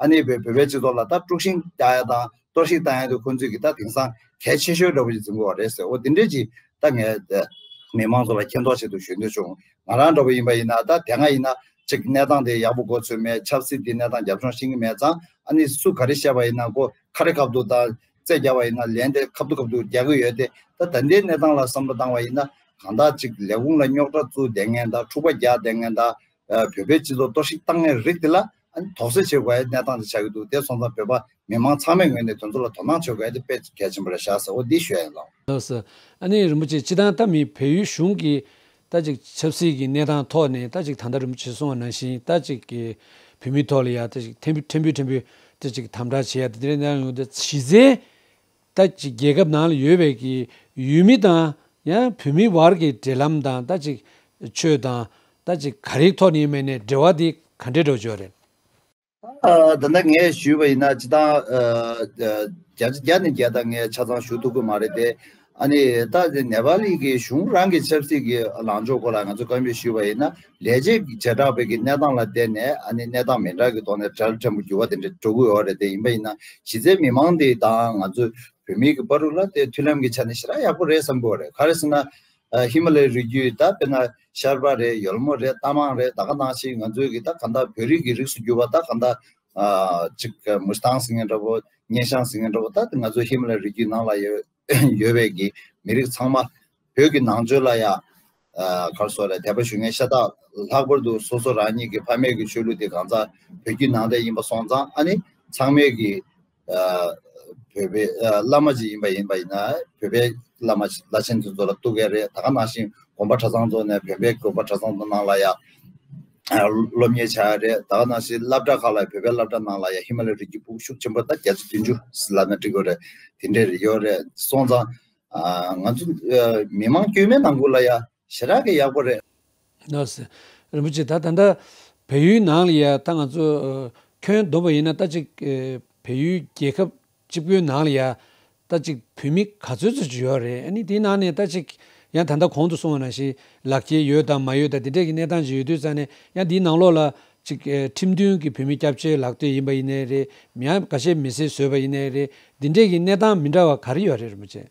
ཨ་ནི་བོད་བོད་པའི་སྤྱི་ཚོགས་ལ་ད་དཀྲུག་ཤིང་བཏང་ཡ་དང་གཏོར་བཤིག་བཏང་ཡ་དེ་ཁོང་ཚོས་ཀྱི་ད་དེང་སང་གལ་ཆེ་ཤོས་འདྲ་པོ་ཞིག་འཛིན་དགོས་པ་རེད་ཟེར། འོ་དེ་འདྲས་ཀྱི་ད་ངས་མི་མང་ཚོ་ལ་མཁྱེན་རྟོགས་ཆེད་དུ་ཞུ་འདོད་བྱུང་། ང་རང་འདྲ་པོ་ཡིན་པ་ཡིན་ན་ད་དེ་སྔ་ཡིན་ན་ཅིག་གནས་སྟངས་དེ་ཡག་པོ་མགོ་ཚོས་མེད། ཆབ་སྲིད་དེ་གནས་སྟངས་རྒྱབ་ལྗོངས་ཤེས་ཀྱི་མེད་ཙང་། ཨ་ནི་སུ་ག་རེ་བཤད་པ་ཡིན་ན་ཁོ་ཁ་རེ་ཁ་ཐུག་དང་རྩོད་རྒྱག་པ་ཡིན་ན་ལན་དེ་ཁ་ཐུག་ཁ་ཐུག་རྒྱག་གི་ཡོད་དེ། ད་ད་ལྟའི་གནས་སྟངས་ལ་བསམ་བློ་བཏང་བ་ཡིན་ན་གང་ལྟར་ཅིག་ལས་ཁུངས་ལ་རྙོག་དྲ་བཙུགས་བསྡད་མཁན་དང་འཁྲུག་པ་རྒྱག་བསྡད་མཁན་དང་། ཨ་བོད་པའི་སྤྱི་ཚོགས་གཏོར་བཤིག་བཏང་མཁན་རིགས་དེ་ལ་ཨ་ནི་དོགས་སེལ་བྱེད་དགོས་ཡ་གནས་སྟངས་དེ་ཆགས་ཀྱི་འདུག་དེ་སོང་ཙང་བོད་པ་མི་མང་ཚང་མའི་ངོས་ནས་དེ་ཚོ་ལ་དོ་སྣང་བྱེད་དགོས་ཡ་དེ་དཔེ་གལ་ཆེན་པོ་རེད་ཤག་ཟེར། འོ་འདི་ཞུ་ཡ་ཡིན་ལགས། ལགས་སོ། ཨ་ནི་རིན་པོ་ཆེ་སྤྱིར་བཏང་ད་མི་བལ་ཡུལ་གཞུང་གི་ད་ཅིག་ཆབ་སྲིད་ཀྱི་གནས་སྟངས་ཐོག་ནས་ད་ཅིག་ད་ལྟ་རིན་པོ་ཆེས་གསུངས་པ་ནང་བཞིན་ད་ཅིག་གི་བོད་མིའི་ཐོག་ལ་ཡ་ད་ཅིག་ཕྲན་བུ་ཕྲན་བུ་ད་ཅིག་དམ་དྲག་བྱེད་ཡ་དེ་འདྲའི་གནས་སྟངས་ཡོང་དུས། གཞི་རྩའི་ད་ཅིག་རྒྱལ་ཁབ་ནང་ལ་ཡོད་པའི་གི་ཡུལ་མི་དང་ཡང་བོད་མི་བར་གྱི་འབྲེལ་ལམ་དང་ད་ཅིག་ཆོས་དང་ད་ཅིག་ག་རེའི་ཐོག་ནས་ཡིན་མིན་ནས་འབྲེལ་བ་དེ་ག་འདྲའི་འདྲ་བོ་ཅིག་ཡོད་རེད། ཨ་ད་ལྟ་ངས་ཞུས་པ་ཡིན་ན་སྤྱིར་བཏང་ཨ་བརྒྱ་ཆ་བརྒྱ་ནས་བརྒྱ་ད་ངས་ཆ་ཚང་ཞུ་ཐུབ་ཀྱི་མ་རེད་དེ། ཨ་ནི་ད་ནེ་པ་ལི་གི་གཞུང་རང་གི་ཆབ་སྲིད་ཀྱི་ལངས་ཕྱོགས་སྐོར་ལ་ང་ཚོས་བཀའ་མོལ་ཞུས་པ་ཡིན་ན། ལས་བྱེད་ཀྱི་བྱེ་བྲག་པའི་གི་གནས་སྟངས་ལ་བརྟེན་ནས་ཨ་ནི་གནས་སྟངས་མི་འདྲ་གི་ཐོག་ནས་གྲལ་ཕྲན་བུ་འགྱུར་བ་དེ་འདྲ་འགྲོ་གི་ཡོད་རེད་དེ། ཡིན་པ་ཡིན་ན་གཞི་རྩའི་མི་མང་དེ་དང་ང་ཚོ་བོད་མི་གི་བར་དུ་ལ་དེ་མཐུན་ལམ་གྱི་ཆ་ནས་ཞེ་དྲག་ཡག་པོ་རེད་བསམ་གྱི་ཡོད་རེད། ག་རེ་ཟེར་ན། ཨ་ཧི་མ་ལའི་རི་རྒྱུད་ད་དཔེར་ན་ཤར་པ་རེད། ཡོལ་མོ་རེད། རྟ་མང་རེད། ད་ག་ནང་བཞིན་ང་ཚོའི་གི་ད་ག་འདྲ་བོད་རིགས་ཀྱི་རིགས་སུ་གྱུར་པ་ད་ག་འདྲ་ཨ་ཅིག་མུ་སི་ཏང་ཟེར་མཁན་འདྲ་པོ། སྙན་ཤང་ཟེར་མཁན་འདྲ་པོ། ད་ང་ཚོ་ཧི་མ་ལའི་རི་རྒྱུད་ནང་ལ་ཡོད་ཡོད་པའི་གི་མི་རིགས་ཚང་མ་བོད་ཀྱི་ནང་ཆོས་ལ་ཡ་ཨ་ག་རེ་ཟེར་རེད། དད་པ་ཞུ་མཁན་ཤ་སྟག་ལྷག་པར་དུ་སོ་སོ་རང་ཉིད་ཀྱི་ཕ་མེས་ཀྱི་ཆོས་ལུགས་དེ་གང་ཟག་བོད་བརྒྱུད་ནང་བསྟན་ཡིན་པ་སོང་ཙང་། ཨ་ནི་ཚང་མས་ཀྱི་ཨ་བོད་པའི་ཨ་བླ་མ་ཅིག་ཡིན་པ་ཡིན་པ་ཡིན་ན་བོད་པའི་བླ་མ་བླ་ཆེན་དེ་ཚོ་ལ་གཏུག་གི་རེད། ད་ག་ནང་བཞིན་དགོན་པ་གྲྭ་ཚང་ཚོ་ནས་བོད་པའི་དགོན་པ་གྲྭ་ཚང་ཚོ་ནང་ལ་ཡ་ཨ་སློབ་གཉེར་བྱ་ཡ་རེད། ད་ག་ནང་བཞིན་སློབ་གྲྭ་ཁག་ལ་བོད་པའི་སློབ་གྲྭ་ནང་ལ་ཡ་ཧི་མ་ལའི་རི་རྒྱུད་ཕྲུ་གུ་ཤུགས་ཆེན་པོ་ད་བརྒྱ་ཆ་བདུན་ཅུ་ལབ་ན་འགྲིག་གི་རེད། དེ་འདྲས་རེད་ཡོད་རེད། སོང་ཙང་ཨ་ང་ཚོ་ཨ་མི་མང་དཀྱུས་མའི་ནང་ཁུལ་ལ་ཡ་ཞེ་དྲག་གི་ཡག་པོ་རེད། ལགས་སོ། རིན་པོ་ཆེ། ད་ད་ལྟ་བལ་ཡུལ་ནང་ལ་ཡ་ད་ང་ཚོ་ཨ་ཁྱོན་བསྡོམས་པ་ཡིན་ན་ད་ཅིག་ཨ་བལ་ཡུལ་རྒྱལ་ཁབ་གཅིག་པུའི་ནང་ལ་ཡ་ད་ཅིག་བོད་མི་ག་ཚོད་ཙམ་ཅིག་ཡོད་རེད། ཨ་ནི་དེའི་ནང་ནས་ད་ཅིག་ཡང་ད་ལྟ་གོང་དུ་གསུངས་པ་ནང་བཞིན་ལག་འཁྱེར་ཡོད་དང་མ་ཡོད་དང་དེ་འདྲས་ཀྱི་གནས་སྟངས་ཅིག་ཡོད་དུས་ཙང་ནས། ཡང་དེའི་ནང་ལོགས་ལ་ཅིག་ཨ་ཁྲིམས་མཐུན་གྱི་བོད་མི་སྐྱབས་བཅོལ་ལག་དེབ་ཡིན་པ་ཡིན་ནའི་རེད། ཡང་ཁ་ཤས་མི་སེར་བཟོས་པ་ཡིན་ནའི་རེད། དེ་འདྲས་ཀྱི་གནས་སྟངས་མི་འདྲ་བ་ག་རེ་ཡོད་རེད་རིན་པོ་ཆེ།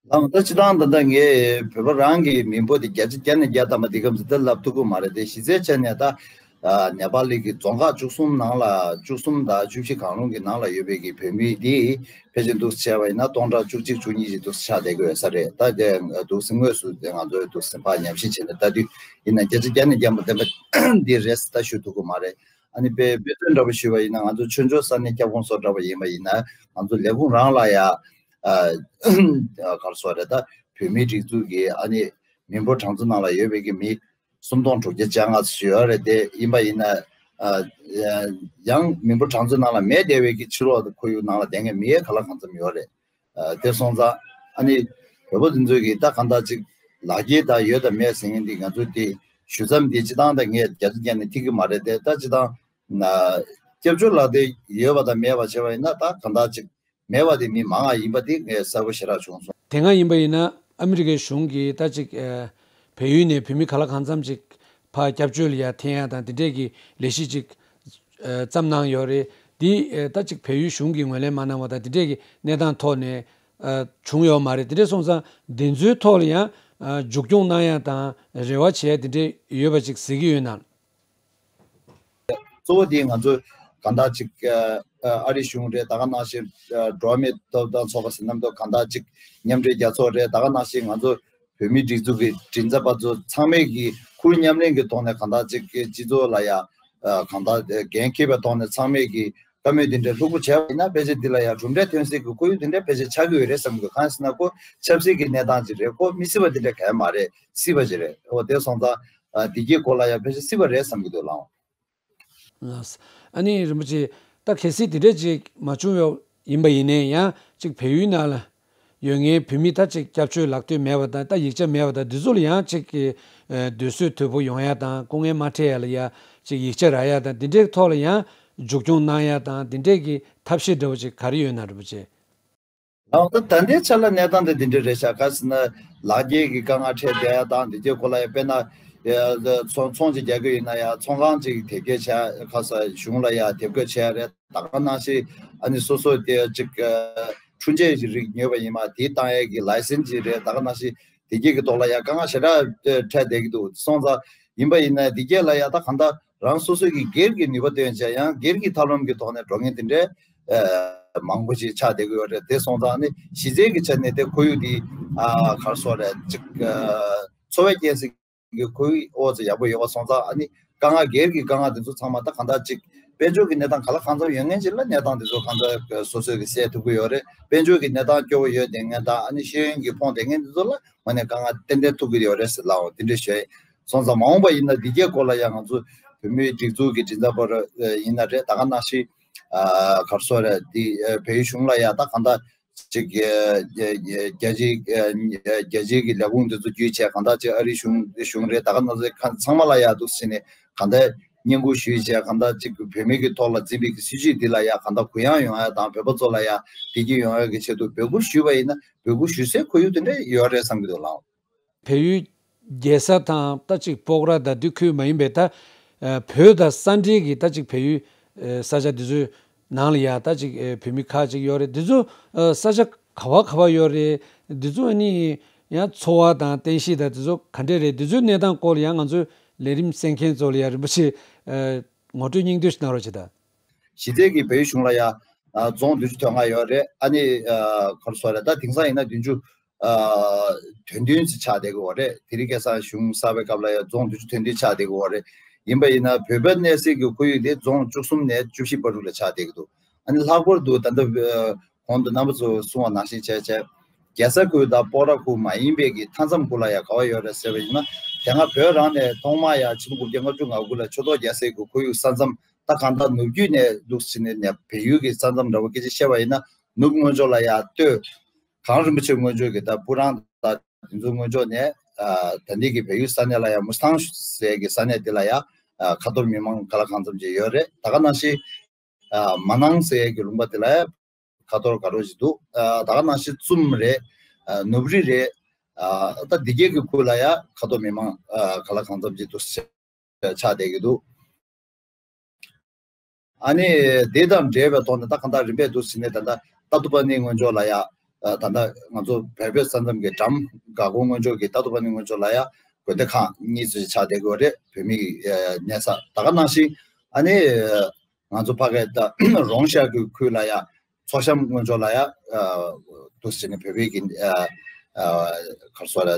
ལགས། ད་སྤྱིར་བཏང་ད་ལྟ་ངས་བོད་པ་རང་གི་མི་འབོར་དེ་བརྒྱ་ཆ་བརྒྱ་ནས་བརྒྱ་ཐམ་པ་འདི་གམ་ཟེར་ད་ལབ་ཐུབ་ཀྱི་མ་རེད་དེ། གཞི་རྩའི་ཆ་ནས་ད་ཨ་ནེ་པ་ལི་གི་རྫོང་ཁག་བཅུ་གསུམ་ནང་ལ་བཅུ་གསུམ་དང་བཅུ་བཞི་གང་རུང་གི་ནང་ལ་ཡོད་པའི་གི་བོད་མི་དེ་ཕལ་ཆེར་འདུག་བྱས་པ་ཡིན་ན་སྟོང་ཕྲག་བཅུ་གཅིག་བཅུ་གཉིས་ཅིག་འདུག་ཆགས་བསྡད་ཀྱི་ཡོད་ས་རེད། ད་དེ་འདུག་སེ་དངོས་སུ་དེ་ང་ཚོས་འདུག་སེ་ཕར་ཉམས་ཞིབ་བྱས་ནས་ལྟ་དུས་ཡིན་ན་བརྒྱ་ཆ་བརྒྱ་ནས་བརྒྱ་མ་བདེན་པ་འདི་རེད་ཟེར་ད་ཞུ་ཐུབ་ཀྱི་མ་རེད། ཨ་ནི་དཔེ་དཔེ་མཚོན་འདྲ་པོ་ཞུས་པ་ཡིན་ན་ང་ཚོ་ཆོས་འབྱོར་ས་གནས་ཁྱབ་ཁོངས་སོགས་འདྲ་པོ་ཡིན་པ་ཡིན་ན་ང་ཚོ་ལས་ཁུངས་རང་ལ་ཡ་ཨ་ག་རེ་ཟེར་རེད། ད་བོད་མིའི་སྒྲིག་འཛུགས་ཀྱི་ཨ་ནི་མི་འབོར་གྲངས་ཚོད་ནང་ལ་ཡོད་པའི་གི་མི་སུམ་སྟོང་དྲུག་བརྒྱ་བཅོ་ལྔ་ཙམ་ཡོད་རེད་དེ། ཡིན་པ་ཡིན་ན་ཨ་ཡང་མི་འབོར་གྲངས་ཚོད་ནང་ལ་མེད་བསྡད་པའི་གི་ཕྱི་ལོགས་ཁོར་ཡུག་ནང་ལ་བསྡད་མཁན་མི་ཡས་ག་ལ་གང་འཚམ་ཡོད་རེད། ཨ་དེ་སོང་ཙང་ཨ་ནི་བོད་པ་དེ་ཚོས་ཀྱི་ད་གང་ལྟར་ཅིག་ལག་འཁྱེར་ད་ཡོད་དང་མེད་ཟེར་མཁན་འདི་ང་ཚོས་དེ་ཞུ་མཚམས་དེ་སྤྱིར་བཏང་ད་ངས་བརྒྱ་ཆ་བརྒྱ་ནས་ཐིག་གི་མ་རེད་དེ། ད་སྤྱིར་བཏང་ན་སྐྱབས་བཅོལ་ལག་དེབ་ཡོད་པ་དང་མེད་པ་བྱས་པ་ཡིན་ན་ད་གང་ལྟར་ཅིག་མེད་པ་དེ་མི་མང་བ་ཡིན་པ་དེ་ངས་གསལ་པོ་ཞེ་དྲག་བྱུང་སོང་། དེ་སྔ་ཡིན་པ་ཡིན་ན་ཨ་མི་རི་ཀའི་གཞུང་གིས་ད་ཅིག་ཨ་བལ་ཡུལ་ནས་བོད་མི་ག་ལ་གང་འཚམ་ཅིག་ཕར་སྐྱབས་བཅོལ་ལ་ཡར་འཐེན་ཡ་དང་དེ་འདྲས་ཀྱི་ལས་གཞི་ཅིག་ཨ་བརྩམས་གནང་ཡོད་རེད། འདི་ཨ་ད་ཅིག་བལ་ཡུལ་གཞུང་གིས་ངོས་ལེན་མ་གནང་བ་དང་དེ་འདྲས་ཀྱི་གནས་སྟངས་ཐོག་ནས་ཨ་བྱུང་ཡོད་མ་རེད། དེ་འདྲས་སོང་ཙང་འདི་ཚོའི་ཐོག་ལ་ཡང་ཨ་མཇུག་སྐྱོང་གནང་ཡ་དང་རེ་བ་བྱེད་ཡ་དེ་འདྲས་ཡོད་པ་ཅིག་གཟིགས་ཀྱི་ཡོད་ན། གཙོ་བོ་དེ་ང་ཚོ་གང་ལྟར་ཅིག་ཨ་ཨ་རི་གཞུང་རེད། ད་ག་ནང་བཞིན་ཨ་འགྲོ་བ་མིའི་ཐོབ་ཐང་ཚོགས་པ་ཟེར་ནམ་དུ་གང་ལྟར་ཅིག་མཉམ་འབྲེལ་རྒྱལ་ཚོགས་རེད། ད་ག་ནང་བཞིན་ང་ཚོ་བོད་མིའི་སྒྲིག་འཛུགས་ཀྱི་མགྲིན་ཚབ་པ་ཚོ་ཚང་མས་ཀྱི་ཁུར་མཉམ་ལེན་གྱི་ཐོག་ནས་གང་ལྟར་ཅིག་གི་སྤྱི་ཚོགས་ལ་ཡ་ཨ་གང་ལྟར་འགན་འཁྱེར་བའི་ཐོག་ནས་ཚང་མས་ཀྱི་བཀའ་མོལ་དེ་འདྲ་ལྷུག་པོ་བྱས་པ་ཡིན་ན་ཕལ་ཆེར་འདི་ལ་ཡ་གྲུབ་འབྲས་ཐོན་སྲིད་ཀྱི་ཁོར་ཡུག་དེ་འདྲ་ཕལ་ཆེར་ཆགས་ཀྱི་ཡོད་རེད་བསམ་གི། གང་ཡིན་ཟེར་ན་ཁོ་ཆབ་སྲིད་ཀྱི་གནས་སྟངས་ཅིག་རེད། ཁོ་མི་སྲིད་པ་དེ་འདྲ་གང་ཡང་མ་རེད། སྲིད་པ་ཅིག་རེད། འོ་དེ་སོང་ཙང་ ཨ་འདི་གའི་སྐོར་ལ་ཡང་ཕལ་ཆེར་སྲིད་པ་རེད་བསམ་གྱི་འདུག་ལགས། ལགས། ཨ་ནི་རིན་པོ་ཆེ། ད་གལ་སྲིད་དེ་འདྲ་ཅིག་མ་བྱུང་བ་ཡིན་པ་ཡིན་ནའི་ཡང་ཅིག་བལ་ཡུལ་ནང་ལ་ཡོད་མཁན་བོད་མི་ད་ཅིག་སྐྱབས་བཅོལ་ལག་དེབ་མེད་པ་དང་ད་ཡིག་ཆ་མེད་པ་དང་འདི་ཚོ་ལ་ཡང་ཅིག་གི་ཨ་སྡོད་གསོལ་དོད་པོ་ཡོང་ཡ་དང་སྐུ་ངལ་མ་འཕྲད་ཡ་ལ་ཡ་ཅིག་ཡིག་ཆ་རག་ཡ་དང་འདི་འདྲའི་ཐོག་ལ་ཡང་མཇུག་སྐྱོང་གནང་ཡ་དང་འདི་འདྲའི་གི་ཐབས་ཤེས་འདྲ་བོ་ཅིག་ག་རེ་ཡོད་ན་རིན་པོ་ཆེ། ལགས། ད་ད་ལྟའི་ཆ་ལ་གནས་སྟངས་དེ་འདི་འདྲ་རེད་ཤག་ག་ཟེར་ན་ལག་འཁྱེར་གྱི་དཀའ་ངལ་འཕྲད་བསྡད་ཡ་དང་འདི་གའི་སྐོར་ལ་ཡ་དཔེར་ན་ཡ་ཚོང་ཚོང་ཅིག་རྒྱག་གི་ཡིན་ན་ཡ་ཚོང་ཁང་ཅིག་དེབ་སྐྱེལ་བྱ་ཁ་ས་གཞུང་ལ་ཡ་དེབ་སྐྱེལ་བྱས་རེད། ད་ག་ནང་བཞིན་ཨ་ནི་སོ་སོ་དེ་ཅིག་འཕྲུལ་ཆས་ཅིག་རིགས་ཉོས་པ་ཡིན་མ་དེ་བཏང་ཡས་ཀྱི་ལའི་སེན་ཅིག་རེད། ད་ག་ནང་བཞིན་དེ་གའི་གི་ཐོག་ལ་ཡ་དཀའ་ངལ་ཞེ་དྲག་འཕྲད་བསྡད་ཀྱི་འདུག་སོང་ཙང་ཡིན་པ་ཡིན་ན་འདི་གའི་ལ་ཡ་ད་གང་ལྟར་རང་སོ་སོའི་གི་སྒེར་གྱི་ནུས་པ་བཏོན་བྱས་ཡང་སྒེར་གྱི་ཐབས་ལམ་གྱི་ཐོག་ནས་འགྲོ་མཁན་དེ་འདྲའི་ཨ་མང་པོ་ཞིག་ཆགས་བསྡད་ཀྱི་ཡོད་རེད། དེ་སོང་ཙང་ནི་གཞི་རྩའི་གི་ཆ་ནས་དེ་ཁོར་ཡུག་འདི་ཨ་ག་རེ་ཟེར་རེད་ཅིག་ཨ་འཚོ་བའི་རྐྱེན་སྲིད་ཀྱི་ཁོར་ཡུག་ཨོ་ཙི་ཡག་པོ་ཡོད་པ་སོང་ཙང་ཨ་ནི་དཀའ་ངལ་སྒེར་གྱི་དཀའ་ངལ་དེ་ཚོ་ཚང་མ་ད་གང་ལྟར་ཅིག་དཔལ་འབྱོར་གྱི་གནས་སྟངས་ག་ལ་གང་འཚམ་ཡོད་མཁན་ཅིག་ལ་གནས་སྟངས་དེ་ཚོ་གང་ལྟར་སོ་སོས་གི་སེལ་ཐུབ་ཀྱི་ཡོད་རེད། དཔལ་འབྱོར་གྱི་གནས་སྟངས་སྐྱོ་བོ་ཡོད་བསྡད་མཁན་དང་ཨ་ནི་ཤེས་ཡོན་གྱི་ཕོངས་བསྡད་མཁན་དེ་ཚོ་ལ་དངོས་གནས་དཀའ་ངལ་ཏན་ཏན་ཐུག་གི་ཡོད་རེད་ཟེར་ལབ་འོང་དེ་འདྲ་ཞུ་ཡ་ཡིན། སོང་ཙང་མ་འོངས་པ་ཡིན་ན་འདི་གའི་སྐོར་ལ་ཡང་ང་ཚོ་བོད་མིའི་སྒྲིག་འཛུགས་ཀྱི་མགྲིན་ཚབ་པ་ར་ཡིན་ན་རེད། ད་ག་ནང་བཞིན་ཨ་ག་རེ་ཟེར་རེད་འདི་ཨ་བལ་ཡུལ་གཞུང་ལ་ཡང་ད་གང་ལྟར་ཅིག་ཨ་རྒྱ་རྒྱ་རྒྱ་ཆེའི་ཨ་རྒྱ་ཆེའི་གི་ལས་ཁུངས་འདི་ཚོ་བརྒྱུད་བྱས་གང་ལྟར་ཅིག་ཨ་རིའི་གཞུང་གཞུང་རེད། ད་ག་ནང་བཞིན་ཁ་ཚང་མ་ལ་ཡང་འདུག་ཟེར་ནས་གང་ལྟར་བསྙེན་བཀུར་ཞུས་བྱས་གང་ལྟར་ཅིག་བོད་མི་གི་ཐོག་ལ་འཛིན་པའི་གི་སྲིད་བྱུས་འདི་ལ་ཡང་གང་ལྟར་གུ་ཡངས་ཡོང་ཡ་དང་བོད་པ་ཚོ་ལ་ཡང་བདེ་སྐྱིད་ཡོང་ཡ་གི་ཆེད་དུ་འབོད་སྐུལ་ཞུས་པ་ཡིན་ན་འབོད་སྐུལ་ཞུ་སའི་ཁོར་ཡུག་དེ་འདྲ་ཡོད་རེད་བསམ་གྱི་འདུག་ལགས། བལ་ཡུལ་རྒྱལ་ས་དང་ད་ཅིག་སྤོག་ར་དང་འདི་ཁུལ་མ་ཡིན་པའི་ད་ཨ་བོད་དང་ས་འབྲེལ་གྱི་ད་ཅིག་བལ་ཡུལ་ཨ་ས་ཆ་འདི་ཚོའི་ནང་ལ་ཡ་ད་ཅིག་ཨ་བོད་མི་ཁག་ཅིག་ཡོད་རེད། འདི་ཚོ་ཨ་ས་ཆ་ག་བ་ག་བ་ཡོད་རེད། འདི་ཚོ་ཨ་ནི་ཡང་འཚོ་བ་དང་རྟེན་གཞི་དང་འདི་ཚོ་ག་འདྲས་རེད། འདི་ཚོའི་གནས་སྟངས་སྐོར་ལ་ཡང་ང་ཚོའི་ལས་རིམ་གསན་མཁན་ཚོ་ལ་ཡང་རིན་པོ་ཆེ་ཨ་ངོ་སྤྲོད་སྙིང་བསྡུས་ཤིག་གནང་རོགས་བྱེད་དང་། གཞི་རྩའི་གི་བལ་ཡུལ་གཞུང་ལ་ཡ་ཨ་རྫོང་བདུན་ཅུ་དོན་ལྔ་ཡོད་རེད། ཨ་ནི་ཨ་ག་རེ་ཟེར་རེད། ད་དེང་སང་ཡིན་ན་བདུན་ཅུ་ཨ་དོན་བདུན་ཙམ་ཆགས་བསྡད་ཀྱི་ཡོད་རེད། དེ་རིང་ཁ་སང་གཞུང་གསར་པའི་སྐབས་ལ་ཡ་རྫོང་བདུན་ཅུ་དོན་བདུན་ཆགས་བསྡད་ཀྱི་ཡོད་རེད། ཡིན་པ་ཡིན་ན་བོད་པ་གནས་སའི་གི་ཁོར་ཡུག་དེ་རྫོང་བཅུ་གསུམ་ནས་བཅུ་བཞི་བར་དུ་ལ་ཆགས་བསྡད་ཀྱི་འདུག་ཨ་ནི་ལྷག་པར་དུ་ད་ལྟ་ཨ་གོང་དུ་རྣམ་པ་ཚོ་གསུངས་པ་ནང་བཞིན་བྱས་བྱས་རྒྱལ་ས་ཁུལ་དང་སྤོག་ར་ཁུལ་མ་ཡིན་པའི་གི་མཐའ་མཚམས་ཁུལ་ལ་ཡ་ག་བ་ཡོད་རེད་ཟེར་བ་ཡིན་ན་དེ་སྔ་བོད་རང་ནས་ཐོག་མར་ཡ་ཆིག་སྟོང་དགུ་བརྒྱ་ལྔ་བཅུ་ང་དགུ་ལ་ཆོས་ཐོག་རྒྱལ་སའི་གི་ཁོར་ཡུག་ས་མཚམས་ད་གང་ལྟར་ནུབ་རྒྱུད་ནས་འདུག་ཟེར་ནས་ནས་བལ་ཡུལ་གྱི་ས་མཚམས་འདྲ་བོ་སྐད་ཆ་བཤད་པ་ཡིན་ན་ནུབ་མངོན་ཕྱོགས་ལ་ཡ་སྟོད་གངས་རིན་པོ་ཆེ་མངོན་ཕྱོགས་ཀྱི་ད་སྤུ་རང་དང་དེ་ཚོ་མངོན་ཕྱོགས་ནས་ཨ་ད་འདི་གི་བལ་ཡུལ་ས་གནས་ལ་ཡ་མུ་སི་ཐང་ཟེར་གྱི་ས་གནས་དེ་ལ་ཡ་ཨ་ཁ་ཐོར་མི་མང་ག་ལ་གང་འཚམ་ཅིག་ཡོད་རེད། ད་ག་ནང་བཞིན་ཨ་མ་ནང་ཟེར་གྱི་ལུང་པ་དེ་ལ་ཡ་ཁ་ཐོར་དགའ་རོགས་ཅིག་འདུག་ཨ་ད་ག་ནང་བཞིན་ཙུམ་རེད། ཨ་ནུབ་རི་རེད། ཨ་ད་འདི་གའི་གི་ཁུལ་ལ་ཡ་ཁ་ཐོར་མི་མང་ཨ་ག་ལ་གང་འཚམ་ཅིག་འདུག་ཆགས་བསྡད་ཀྱི་འདུག་ཨ་ནི་དེ་དང་འབྲེལ་བའི་ཐོག་ནས་ད་གང་ལྟར་རིམ་པས་འདུག་ཟེར་ནས་ད་ལྟ་ཏ་ཏུ་པ་ནི་སྔོན་ཕྱོགས་ལ་ཡ་ཨ་ད་ལྟ་ང་ཚོ་བལ་བོད་ས་མཚམས་ཀྱི་འགྲམ་འགག་སྒོ་སྔོན་ཕྱོགས་ཀྱི་ཏ་ཏུ་པ་ནི་སྔོན་ཕྱོགས་ལ་ཡ་དགོན་སྡེ་ཁག་གཉིས་ཙམ་ཆགས་བསྡད་ཀྱི་ཡོད་རེད། བོད་མི་ཨ་གནས་ས་ད་ག་ནང་བཞིན་ཨ་ནི་ང་ཚོ་ཕ་གའི་ད་རོང་ཤར་གྱི་ཁུལ་ལ་ཡ་མཚོ་བྱམས་སྔོན་ཕྱོགས་ལ་ཡ་ཨ་འདུག་ཟེར་ནས་བོད་བོད་ཀྱི་ཨ་ཨ་ག་རེ་ཟེར་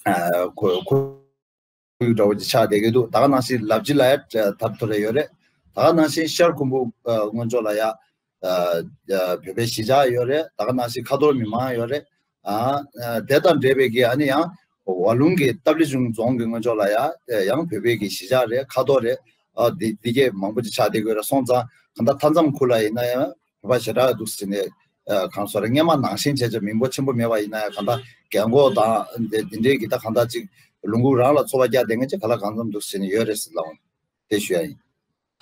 ཨ་ཁོ་ཁོར་ཡུག་འདྲ་བོ་ཅིག་ཆགས་བསྡད་ཀྱི་འདུག་ད་ག་ནང་བཞིན་ལབ་ཅི་ལ་ཡ་ཐབ་ཐོ་རེ་ཡོད་རེད། ད་ག་ནང་བཞིན་ཤར་ཁུམ་བུ་ཨ་སྔོན་ཕྱོགས་ལ་ཡ་ཨ་ཨ་བོད་པའི་གཞིས་ཆགས་ཡོད་རེད། ད་ག་ནང་བཞིན་ཁ་ཐོར་མི་མང་ཡོད་རེད། ཨ་ཨ་དེ་དང་འབྲེལ་བའི་གི་ཨ་ནི་ཡང་ཝ་ལུང་གི་སྟབས་ལི་ཆུང་རྫོང་གི་སྔོན་ཕྱོགས་ལ་ཡ་ཡང་བོད་པའི་གི་གཞིས་ཆགས་རེད། ཁ་ཐོར་རེད། ཨ་འདི་འདི་གས་མང་པོ་ཅིག་ཆགས་བསྡད་ཀྱི་ཡོད་རེད། སོང་ཙང་གང་ལྟར་མཐའ་མཚམས་ཁུལ་ལ་ཡིན་ན་ཡང་བོད་པ་ཞེ་དྲག་འདུག་ཟེར་ནས་ཨ་གང་ཟེར་རེད། སྔོན་མ་ནང་བཞིན་བྱས་བྱས་མི་འབོར་ཆེན་པོ་མེད་པ་ཡིན་ན་ཡང་གང་ལྟར་རྒན་གོག་དང་འདི་འདི་འདྲའི་གི་ད་གང་ལྟར་ཅིག་ལུང་ཁུག་རང་ལ་འཚོ་བ་བསྐྱལ་བསྡད་མཁན་ཅིག་ག་ལ་གང་འཚམ་འདུག་ཟེར་ནས་ཡོད་རེད་ཟེར་ལབ་འོང་། དེ་ཞུ་ཡ་ཡིན།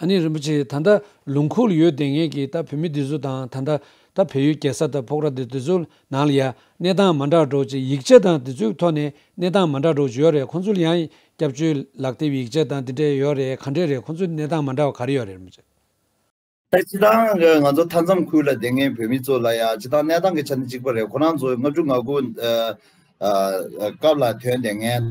ཨ་ནི་རིན་པོ་ཆེ་ད་ལྟ་ལུང་ཁུག་ལ་ཡོད་བསྡད་མཁན་གྱི་ད་བོད་མི་འདི་ཚོ་དང་ད་ལྟ་ད་བལ་ཡུལ་རྒྱལ་ས་དང་སྤོག་ར་འདི་འདི་ཚོ་ནང་ལ་ཡ་གནས་སྟངས་མ་འདྲ་འགྲོ་ཅིག་ཡིག་ཆ་དང་འདི་ཚོའི་ཐོག་ནས་གནས་སྟངས་མ་འདྲ་འགྲོ་ཅིག་ཡོད་རེད། ཁོང་ཚོ་ལ་ཡང་སྐྱབས་བཅོལ་ལག་དེབ་ཡིག་ཆ་དང་འདི་འདྲས་ཡོད་རེད། ག་འདྲས་རེད། ཁོང་ཚོའི་གནས་སྟངས་མ་འདྲ་བ་ག་རེ་ཡོད་རེད་རིན་པོ་ཆེ། ད་སྤྱི་བཏང་ང་ཚོ་མཐའ་མཚམས་ཁུལ་ལ་བསྡད་མཁན་བོད་མི་ཚོ་ལ་ཡང་སྤྱི་བཏང་གནས་སྟངས་ཀྱི་ཆ་ནས་གཅིག་པ་རེད། ཁོ་རང་ཚོ་ལྔ་བཅུ་ང་དགུ་ཨ་ཨ་སྐབས་ལ་ཐོན་བསྡད་མཁན་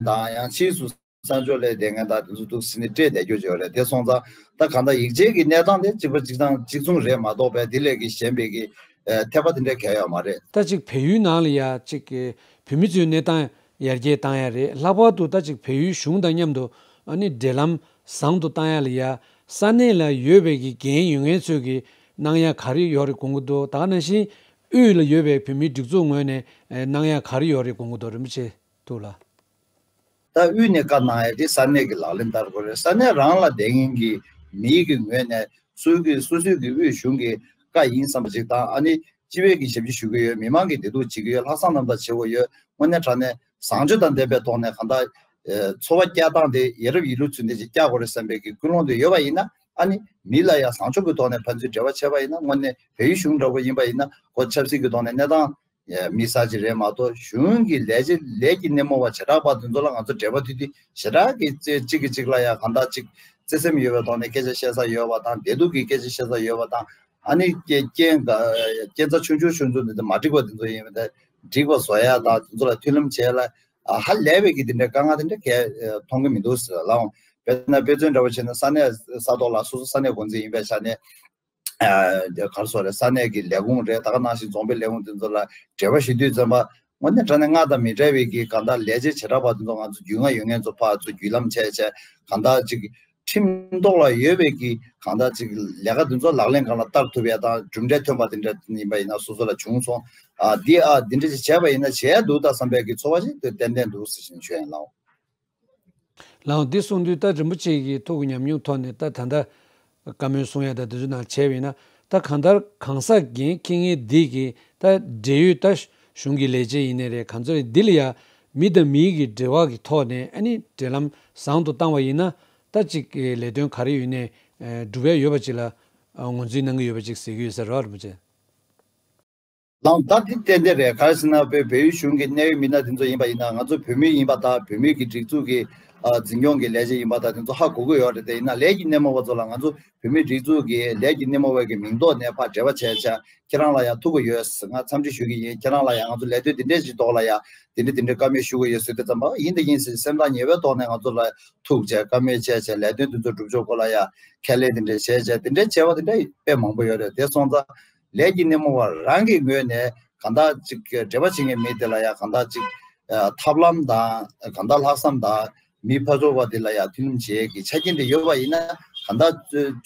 དང་ཡང་ཕྱིས་སུ་གསར་འབྱོར་སླེབས་བསྡད་མཁན་དང་དེ་ཚོ་འདུག་ཟེར་ནས་སྤྲད་བསྡད་རྒྱུ་ཅིག་ཡོད་རེད། དེ་སོང་ཙང་ད་གང་ལྟར་ཡིག་ཆའི་གི་གནས་སྟངས་དེ་གཅིག་པ་གཅིག་ཚང་གཅིག་མཚུངས་རེད་མ་གཏོགས་པའི་དེ་ལས་ཀྱི་གཞན་པའི་གི་ཨ་ཐེབས་པ་དེ་འདྲ་གང་ཡང་ཡོད་མ་རེད། ད་ཅིག་བལ་ཡུལ་ནང་ལ་ཡ་ཅིག་གི་བོད་མི་ཚོའི་གནས་སྟངས་ཡར་རྒྱས་བཏང་ཡ་རེད། ལྷག་པར་དུ་ད་ཅིག་བལ་ཡུལ་གཞུང་དང་མཉམ་དུ་ཨ་ནི་འབྲེལ་ལམ་བཟང་དུ་བཏང་ཡ་ལ་ཡ་ས་གནས་ལ་ཡོད་པའི་གི་འགན་ཡོད་མཁན་ཚོས་གི་གནང་ཡ་ག་རེ་ཡོད་རེད་དགོངས་ཀྱི་འདུག་ད་ག་ནང་བཞིན་དབུས་ལ་ཡོད་པའི་བོད་མིའི་སྒྲིག་འཛུགས་ངོས་ནས་ཨེ་གནང་ཡ་ག་རེ་ཡོད་རེད་དགོངས་ཀྱི་འདུག་རིན་པོ་ཆེ་ཐུགས་ལ། ད་ ད་དབུས་ནས་བཀའ་གནང་ཡ་དེ་ས་གནས་ཀྱི་ལག་ལེན་བསྟར་དགོས་རེད། ས་གནས་རང་ལ་བསྡད་མཁན་གྱི་མིའི་གི་ངོས་ནས་སུ་གི་སོ་སོའི་གི་དབུས་གཞུང་གི་བཀའ་ཡིན་བསམ་པ་ཅིག་དང་། ཨ་ནི་སྤྱི་བའི་གི་ཞབས་ཕྱི་ཞུ་གི་ཡོད། མི་མང་གི་བདེ་སྡུག་བྱེད་ཀྱི་ཡོད། ལྷག་བསམ་རྣམ་དག་བྱེད་དགོས་ཡོད། དངོས་གནས་དྲང་གནས་བཟང་སྤྱོད་དང་ལྡན་པའི་ཐོག་ནས་གང་ལྟར་ཨེ་འཚོ་བ་བསྐྱལ་སྟངས་དེ་ཡ་རབས་ཡིན་ལུགས་ཚུལ་འདི་ཅིག་བསྐྱལ་དགོས་རེད་བསམ་པའི་གི་ཀུན་སློང་དེ་ཡོད་པ་ཡིན་ན། ཨ་ནི་མི་ལ་ཡང་བཟང་ཕྱོགས་ཀྱི་ཐོག་ནས་ཕན་ཚུན་འབྲེལ་བ་བྱས་པ་ཡིན་ན། དངོས་གནས་བལ་ཡུལ་གཞུང་འདྲ་པོ་ཡིན་པ་ཡིན་ན་ཁོ་ཆབ་སྲིད་ཀྱི་ཐོག་ནས་གནས་སྟངས་ཨེ་མི་གསར་ཅིག་རེད་མ་གཏོགས། གཞུང་གི་ལས་བྱེད་ལས་ཀྱི་སྣེ་མོ་བ་བྱེ་བྲག་པ་དེ་ཚོ་ལ་ང་ཚོ་འབྲེལ་བ་མཐུད་དེ་ཞེ་དྲག་གི་གཅིག་གིས་གཅིག་ལ་ཡང་གང་ལྟར་ཅིག་བརྩེ་སེམས་ཡོད་པའི་ཐོག་ནས་སྐད་ཆ་བཤད་ས་ཡོད་པ་དང་། བདེ་སྡུག་གི་སྐད་ཆ་བཤད་ས་ཡོད་པ་དང་། ཨ་ནི་རྐྱེན་རྐྱེན་རྐྱེན་རྩ་ཆུང་ཆུང་ཆུང་ཆུང་དེ་ཚོ་མ་འགྲིག་པ་དེ་ཚོ་ཡིན་པ་དང་། འགྲིག་པ་བཟོ་ཡ་དང་དེ་ཚོ་ལ་མཐུན་ལམ་བྱེད་ཡ་ལ་ཨ་ཧ་ལས་པའི་གི་དེ་འདྲའི་དཀའ་ངལ་དེ་འདྲ་གས་མཐོང་གི་མི་འདུག་ཟེར་ལ། འོང་དཔེར་ན་དཔེ་མཚོན་འདྲ་པོ་བྱས་ན་ས་གནས་ས་ཐོག་ལ་སོ་སོ་ས་གནས་འགོ་འཛིན་ཡིན་པའི་ཆ་ནས། ཨ་ག་རེ་ཟེར་དགོས་རེད། ས་གནས་ཀྱི་ལས་ཁུངས་རེད། ད་ག་ནང་བཞིན་རྫོང་དཔོན་ལས་ཁུངས་དེ་ཚོ་ལ་འབྲེལ་བ་ཞུ་དུས་ཙམ་པ། དངོས་གནས་དྲང་གནས་སྔར་དང་མི་འདྲ་བའི་གི་གང་ལྟར་ལས་བྱེད་བྱེ་བྲག་པ་དེ་ཚོ་ང་ཚོ་རྒྱུས་མངའ་ཡོད་མཁན་ཚོ་ཕར་ཚུར་བརྒྱུད་ལམ་བྱས་བྱས་གང་ལྟར་ཅིག་ཁྲིམས་ཐོག་ལ་ཡོད་པའི་གི་གང་ལྟར་ཅིག་ལས་ཀ་དེ་ཚོ་ལག་ལེན་སྒང་ལ་བསྟར་ཐུབ་ཡ་དང་། གྲུབ་འབྲས་ཐོན་པ་དེ་འདྲ་ཡིན་པ་ཡིན་ན་སོ་སོ་ལ་བྱུང་སོང་། ཨ་འདི་ཨ་འདི་འདྲ་ཅིག་བྱས་པ་ཡིན་ན་བྱས་འདུག་ད་བསམ་པའི་གི་ཚོར་བ་ཞིག་ཏན་ཏན་འདུག་ཟེར་བཞིན་ཞུ་ཡ་ཡིན་ལགས། ལགས། འདི་གསུངས་དུས་ད་རིན་པོ་ཆེ་གི་ཐུགས་ཀྱི་ཉམས་མྱོང་ཐོག་ནས་ད་ད་ལྟ་བཀའ་མོལ་གསུང་ཡ་ད་དེ་ཚོ་ནང་བྱས་པ་ཡིན་ན། ད་གང་ལྟར་གང་ཟག་འགན་འཁྱེར་མཁན་འདི་གི་ད་འབྲེལ་ཡོད་ད་གཞུང་གི་ལས་བྱེད་ཡིན་ནའི་རེད། གང་ཚོ་རེད། འདི་ལ་ཡ་མི་དང་མི་གི་འབྲེལ་བ་གི་ཐོག་ནས་ཨ་ནི་འབྲེལ་ལམ་བཟང་དུ་བཏང་བ་ཡིན་ན། ད་ཅིག་ལས་དོན་ག་རེ་ཡོད་ནའི་སྒྲུབ་ཡ་ཡོད་པ་ཅིག་ལ་ངོས་འཛིན་གནང་གི་ཡོད་པ་ཅིག་ཟེར་གི་ཡོད་ས་རེད་བ། རིན་པོ་ཆེ། ལགས། ད་དེ་ཏན་ཏན་རེད། ག་རེ་ཟེར་ན་བོད་བལ་ཡུལ་གཞུང་གི་གནད་ཡོད་མི་སྣ་དེ་ཚོ་ཡིན་པ་ཡིན་ན། ང་ཚོ་བོད་མི་ཡིན་པ་དང་བོད་མི་གི་སྒྲིག་འཛུགས་ཀྱི་ཨ་འཛིན་སྐྱོང་གི་ལས་བྱེད་ཡིན་པ་དང་དེ་ཚོ་ཧ་གོ་གི་ཡོད་རེད། དེ་ཡིན་ན་ལས་ཀྱི་སྣེ་མོ་བ་ཚོ་ལ་ང་ཚོ་བོད་མི་སྒྲིག་འཛུགས་ཀྱི་ལས་ཀྱི་སྣེ་མོ་བའི་གི་མིང་ཐོག་ནས་ཕར་འབྲེལ་བ་བྱས་བྱས་ཁྱེད་རང་ལ་ཡང་ཐུག་གི་ཡོད། ང་འཚམས་འདྲི་ཞུ་གི་ཡིན། ཁྱེད་རང་ལ་ཡང་ང་ཚོ་ལས་དོན་འདི་འདྲས་ཀྱི་ཐོག་ལ་ཡང་འདི་འདྲས་འདི་འདྲས་བཀའ་མོལ་ཞུ་གི་ཡོད་ཟེར་དུས་ཙམ་པ། ཡིན་དང་ཡིན་ཟེར་སེམས་ཐག་ཉེ་བའི་ཐོག་ནས་ང་ཚོ་ལ་ཐུག་བྱས་བཀའ་མོལ་བྱས་བྱས་ལས་དོན་དེ་ཚོ་སྒྲུབ་ཕྱོགས་སྐོར་ལ་ཡང་ཁས་ལེན་འདི་འདྲས་བྱས་བྱས་འདི་འདྲས་བྱས་པ་འདི་འདྲས་དཔེ་མང་པོ་ཡོད་རེད། དེ་སོང་ཙང་ལས་ཀྱི་སྣེ་མོ་བ་རང་གི་ངོས་ནས་གང་ལྟར་ཅིག་འབྲེལ་བ་བྱེད་མཁན་མི་དེ་ལ་ཡང་གང་ལྟར་ཅིག་ཨ་ཐབས་ལམ་དང་གང་ལྟར་ལྷག་བསམ་དང་མི་ཕར་ཚུར་བ་དེ་ལ་ཡང་མཐུན་ལམ་བྱེད་ཀྱི་ཆ་རྐྱེན་དེ་ཡོད་པ་ཡིན་ན། གང་ལྟར་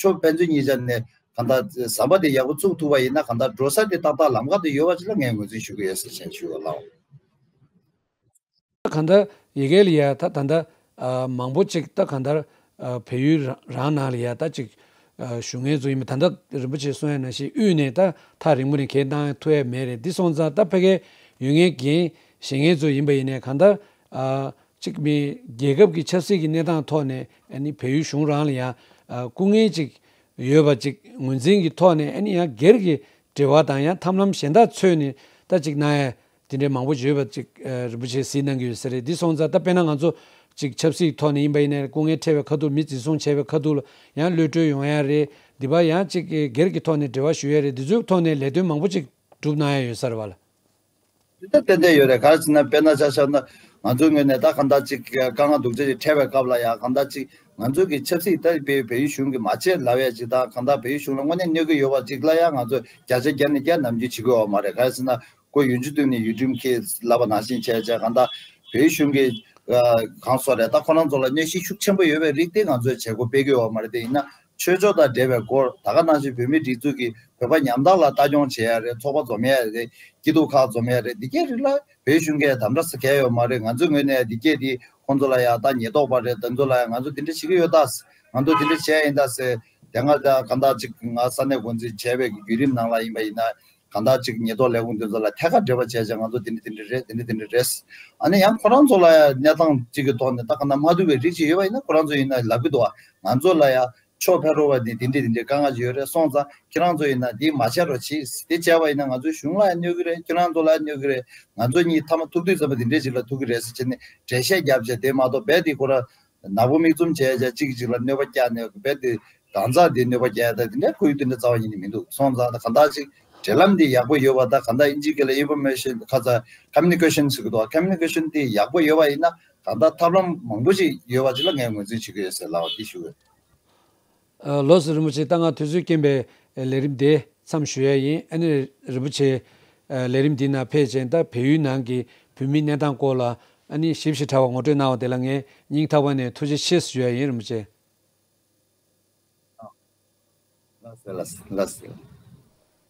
ཕྱོགས་ཕན་ཚུན་གཉིས་ཆ་ནས་གང་ལྟར་ཟམ་པ་དེ་ཡག་པོ་བཙུགས་ཐུབ་པ་ཡིན་ན། གང་ལྟར་འགྲོ་ས་དེ་ཏག་ཏག་ལམ་ཁ་དེ་ཡོད་པ་ཅིག་ལ་ངས་ངོས་འཛིན་ཞུ་གི་ཡོད་ཟེར་བྱས་ཞུ་བ་ལགས། གང་ལྟར་ཡ་གི་ལ་ཡ་ད་ད་ལྟ་ཨ་མང་པོ་ཅིག་ད་གང་ལྟར་ཨ་བལ་ཡུལ་རང་རང་ནང་ལ་ཡ་ད་ཅིག་ཨ་ཞུ་མཁན་ཚོ་ཡིན་པ། ད་ལྟ་རིན་པོ་ཆེ་གསུང་ཡ་ནང་བཞིན་དབུས་ནས་ད་ཐག་རིང་པོ་ནས་གལ་གནང་ཐུབ་ཡ་མེད་རེད། འདི་སོང་ཙང་ད་ཕ་གིར་ཡོད་མཁན་འགན་བཞེས་མཁན་ཚོ་ཡིན་པ་ཡིན་ནའི་གང་ལྟར་ཨ་ཅིག་མི་རྒྱལ་ཁབ་ཀྱི་ཆབ་སྲིད་ཀྱི་གནས་སྟངས་ཐོག་ནས་ཨ་ནི་བལ་ཡུལ་གཞུང་རང་ལ་ཡ་ཨ་སྐུ་ངལ་ཅིག་ཡོད་པ་ཅིག་ངོས་འཛིན་གྱི་ཐོག་ནས། ཨ་ནི་ཡང་སྒེར་གྱི་འབྲེལ་བ་དང་ཡང་ཐབས་ལམ་གཞན་དག་འཚོལ་ནས་ད་ཅིག་གནང་ཡ་དེ་འདྲའི་མང་པོ་ཡོད་པ་ཅིག་ཨ་རིན་པོ་ཆེས་གཟིགས་གནང་གི་ཡོད་ས་རེད། འདི་སོང་ཙང་ད་དཔེར་ན་ང་ཚོ་ཅིག་ཆབ་སྲིད་ཐོག་ནས་ཡིན་པ་ཡིན་ནའི་སྐུ་ངལ་འཕྲད་པའི་ཁ་ཐུག་མི་འཛིན་བཟུང་བྱས་པའི་ཁ་ཐུག་ལ་ཡང་གློད་གྲོལ་ཡོང་ཡ་རེད། འདི་པ་ཡང་ཅིག་སྒེར་གྱི་ཐོག་ནས་འབྲེལ་བ་ཞུ་ཡ་རེད། འདི་ཚོའི་ཐོག་ནས་ལས་དོན་མང་པོ་ཅིག་སྒྲུབ་གནང་ཡ་ཡོད་ས་རེད་བ་ལ། དེ་ལྟར་ཏན་ཏན་ཡོད་རེད། ག་རེ་ཟེར་ན་དཔེར་ན་ཆ་བཞག་ན་ང་ཚོའི་ངོས་ནས་ད་གང་ལྟར་ཅིག་དཀའ་ངལ་སྡུག་ཅག་ཅིག་འཕྲད་པའི་སྐབས་ལ་ཡང་གང་ལྟར་ཅིག་ང་ཚོ་གི་ཆབ་སྲིད་ད་བལ་བལ་ཡུལ་གཞུང་གི་མ་བྱེད་ལབ་ཡ་ཅིག་དང་། གང་ལྟར་བལ་ཡུལ་གཞུང་ལ་དངོས་གནས་གནོད་ཀྱི་ཡོད་པ་ཅིག་ལ་ཡང་ང་ཚོས་བརྒྱ་ཆ་བརྒྱ་ནས་བརྒྱ་ནམ་རྒྱུན་བྱེད་ཀྱི་ཡོད་མ་རེད། ག་རེ་ཟེར་ན་ཁོ་ཡོན་ཆབ་བཏོན་ནས་ཡུལ་ཁྲིམས་ཁས་ལབ་པ་ནང་བཞིན་བྱས་བྱས་གང་ལྟར་བལ་ཡུལ་གཞུང་གི་གང་ཟེར་དགོས་རེད། ད་ཁོ་རང་ཚོ་ལ་གནོད་གཞི་ཤུགས་ཆེན་པོ་ཡོད་པའི་རིགས་དེ་ང་ཚོས་བྱེད་སྒོ་སྤེལ་གྱི་ཡོད་མ་རེད། དེ་ཡིན་ན་ཆོས་ཕྱོགས་དང་འབྲེལ་བའི་སྐོར། ད་ག་ནང་བཞིན་བོད་མིའི་སྒྲིག་འཛུགས་ཀྱི་བོད་པ་ཉམ་ཐག་ལ་ལྟ་སྐྱོང་བྱེད་ཡ་རེད། ཚོགས་པ་འཛོམས་ཡ་རེད། སྐྱིད་སྡུག་ཁག་འཛོམས་ཡ་རེད། འདི་གའི་རིགས་ལ་བོད་གཞུང་གིས་དམ་དྲག་ས་གལ་ཡོད་མ་རེད། ང་ཚོའི་ངོས་ནས་འདི་གས་དེ་ཁོང་ཚོ་ལ་ཡང་ད་ཉེན་རྟོག་པ་རེད། དེ་ཚོ་ལ་ཡང་ང་ཚོ་དེ་འདྲ་བྱེད་ཀྱི་ཡོད་ད། ང་ཚོ་དེ་འདྲ་བྱས་ཡིན་ད་ཟེར། དེ་སྔ་ད་གང་ལྟར་ཅིག་ང་ས་གནས་འགོ་འཛིན་བྱས་པའི་བརྒྱུད་རིམ་ནང་ལ་ཡིན་པ་ཡིན་ན། གང་ལྟར་ཅིག་ཉེན་རྟོག་ལས་ཁུངས་དེ་ཚོ་ལ་ཐད་ཀར་འབྲེལ་བ་བྱས་བྱས་ང་ཚོ་དེ་འདྲ་དེ་འདྲ་རེད། དེ་འདྲ་དེ་འདྲ་རེད། ཨ་ནི་ཡང་ཁོ་རང་ཚོ་ལ་ཡང་གནས་སྟངས་གཅིག་གི་ཐོག་ནས་ད་གང་ལྟར་མ་ཐུབ་པའི་རིགས་ཅིག་ཡོད་པ་ཡིན་ན་ཁོ་རང་ཚོ་ཡིན་ན་ལབ་ཀྱི་འདུག་བ། ང་ཚོ་ལ་ཡང་ཕྱོགས་ཕེབས་རོགས་པ་འདི་འདི་འདྲས་འདི་འདྲས་དཀའ་ངལ་ཅིག་ཡོད་རེད། སོང་ཙང་ཁྱེད་རང་ཚོ་ཡིན་ན་འདི་མ་བྱེད་རོགས་གྱིས། འདི་བྱས་པ་ཡིན་ན་ང་ཚོའི་གཞུང་ལ་ཡང་གནོད་ཀྱི་རེད། ཁྱེད་རང་ཚོ་ལ་ཡང་གནོད་ཀྱི་རེད། ང་ཚོ་གཉིས་མཐའ་མ་ཐུག་དུས་ཙམ་པ་འདི་འདྲས་ཅིག་ལ་ཐུག་གི་རེད་ཟེར་བྱས་ནས་འགྲེལ་བཤད་བརྒྱབ་བྱས། དེ་མ་གཏོགས་རྦད་དེ་ཁོ་རང་ནག་པོ་མིག་བཙུམ་བྱས་བྱས་གཅིག་གིས་གཅིག་ལ་གནོད་པ་བསྐྱལ་ནས་རྦད་དེ་གང་ཟག་འདི་གནོད་པ་བསྐྱལ་ཡ་ད་འདི་འདྲས་ཁོར་ཡུག་འདི་འདྲས་རྩ་བ་ཉིད་ནས་མི་འདུག། སོང་ཙང་ད་གང་ལྟར་ཅིག་འབྲེལ་ལམ་འདི་ཡག་པོ་ཡོད་པ་དང་། གང་ལྟར་ཨིན་ཇི་སྐད་ལ་ཨིན་ཕོར་མེ་ཤན་ཁ་ཚ་ཀམ་མུ་ནི་ཀེ་ཤན་ཟེར་གི་འདུག། ཀམ་མུ་ནི་ཀེ་ཤན་འདི་ཡག་པོ་ཡོད་པ་ཡིན་ན་གང་ལྟར་ཐབས་ལམ་མང་པོ་ཞིག་ཡོད་པ་ཅིག་ལ་ངས་ངོས་འཛིན་བྱེད་ཀྱི་ཡོད་ཟེར་ལབ་པ་འདི་ཞུ་གི་ཡོད། ཨ་ལགས་སོ། རིན་པོ་ཆེ། ད་ང་དུས་ཚོད་རྐྱེན་པས་ལས་རིམ་འདི་མཚམས་ཞུ་ཡ་ཡིན། ཨ་ནི་རིན་པོ་ཆེ་ལས་རིམ་འདི་ནང་ཕེབས་བྱས་ད་བལ་ཡུལ་ནང་གི་བོད་མིའི་གནས་སྟངས་སྐོར་ལ་ཨ་ནི་ཞིབ་ཞིབ་ཕྲ་བ་ངོ་སྤྲོད་གནང་བ་དེ་ལ་ངས་སྙིང་ཐག་པ་ནས་ཐུགས་རྗེ་ཆེ་ཞུ་ཡ་ཡིན། རིན་པོ་ཆེ། ལགས་སོ། ལགས་སོ། ལགས་སོ།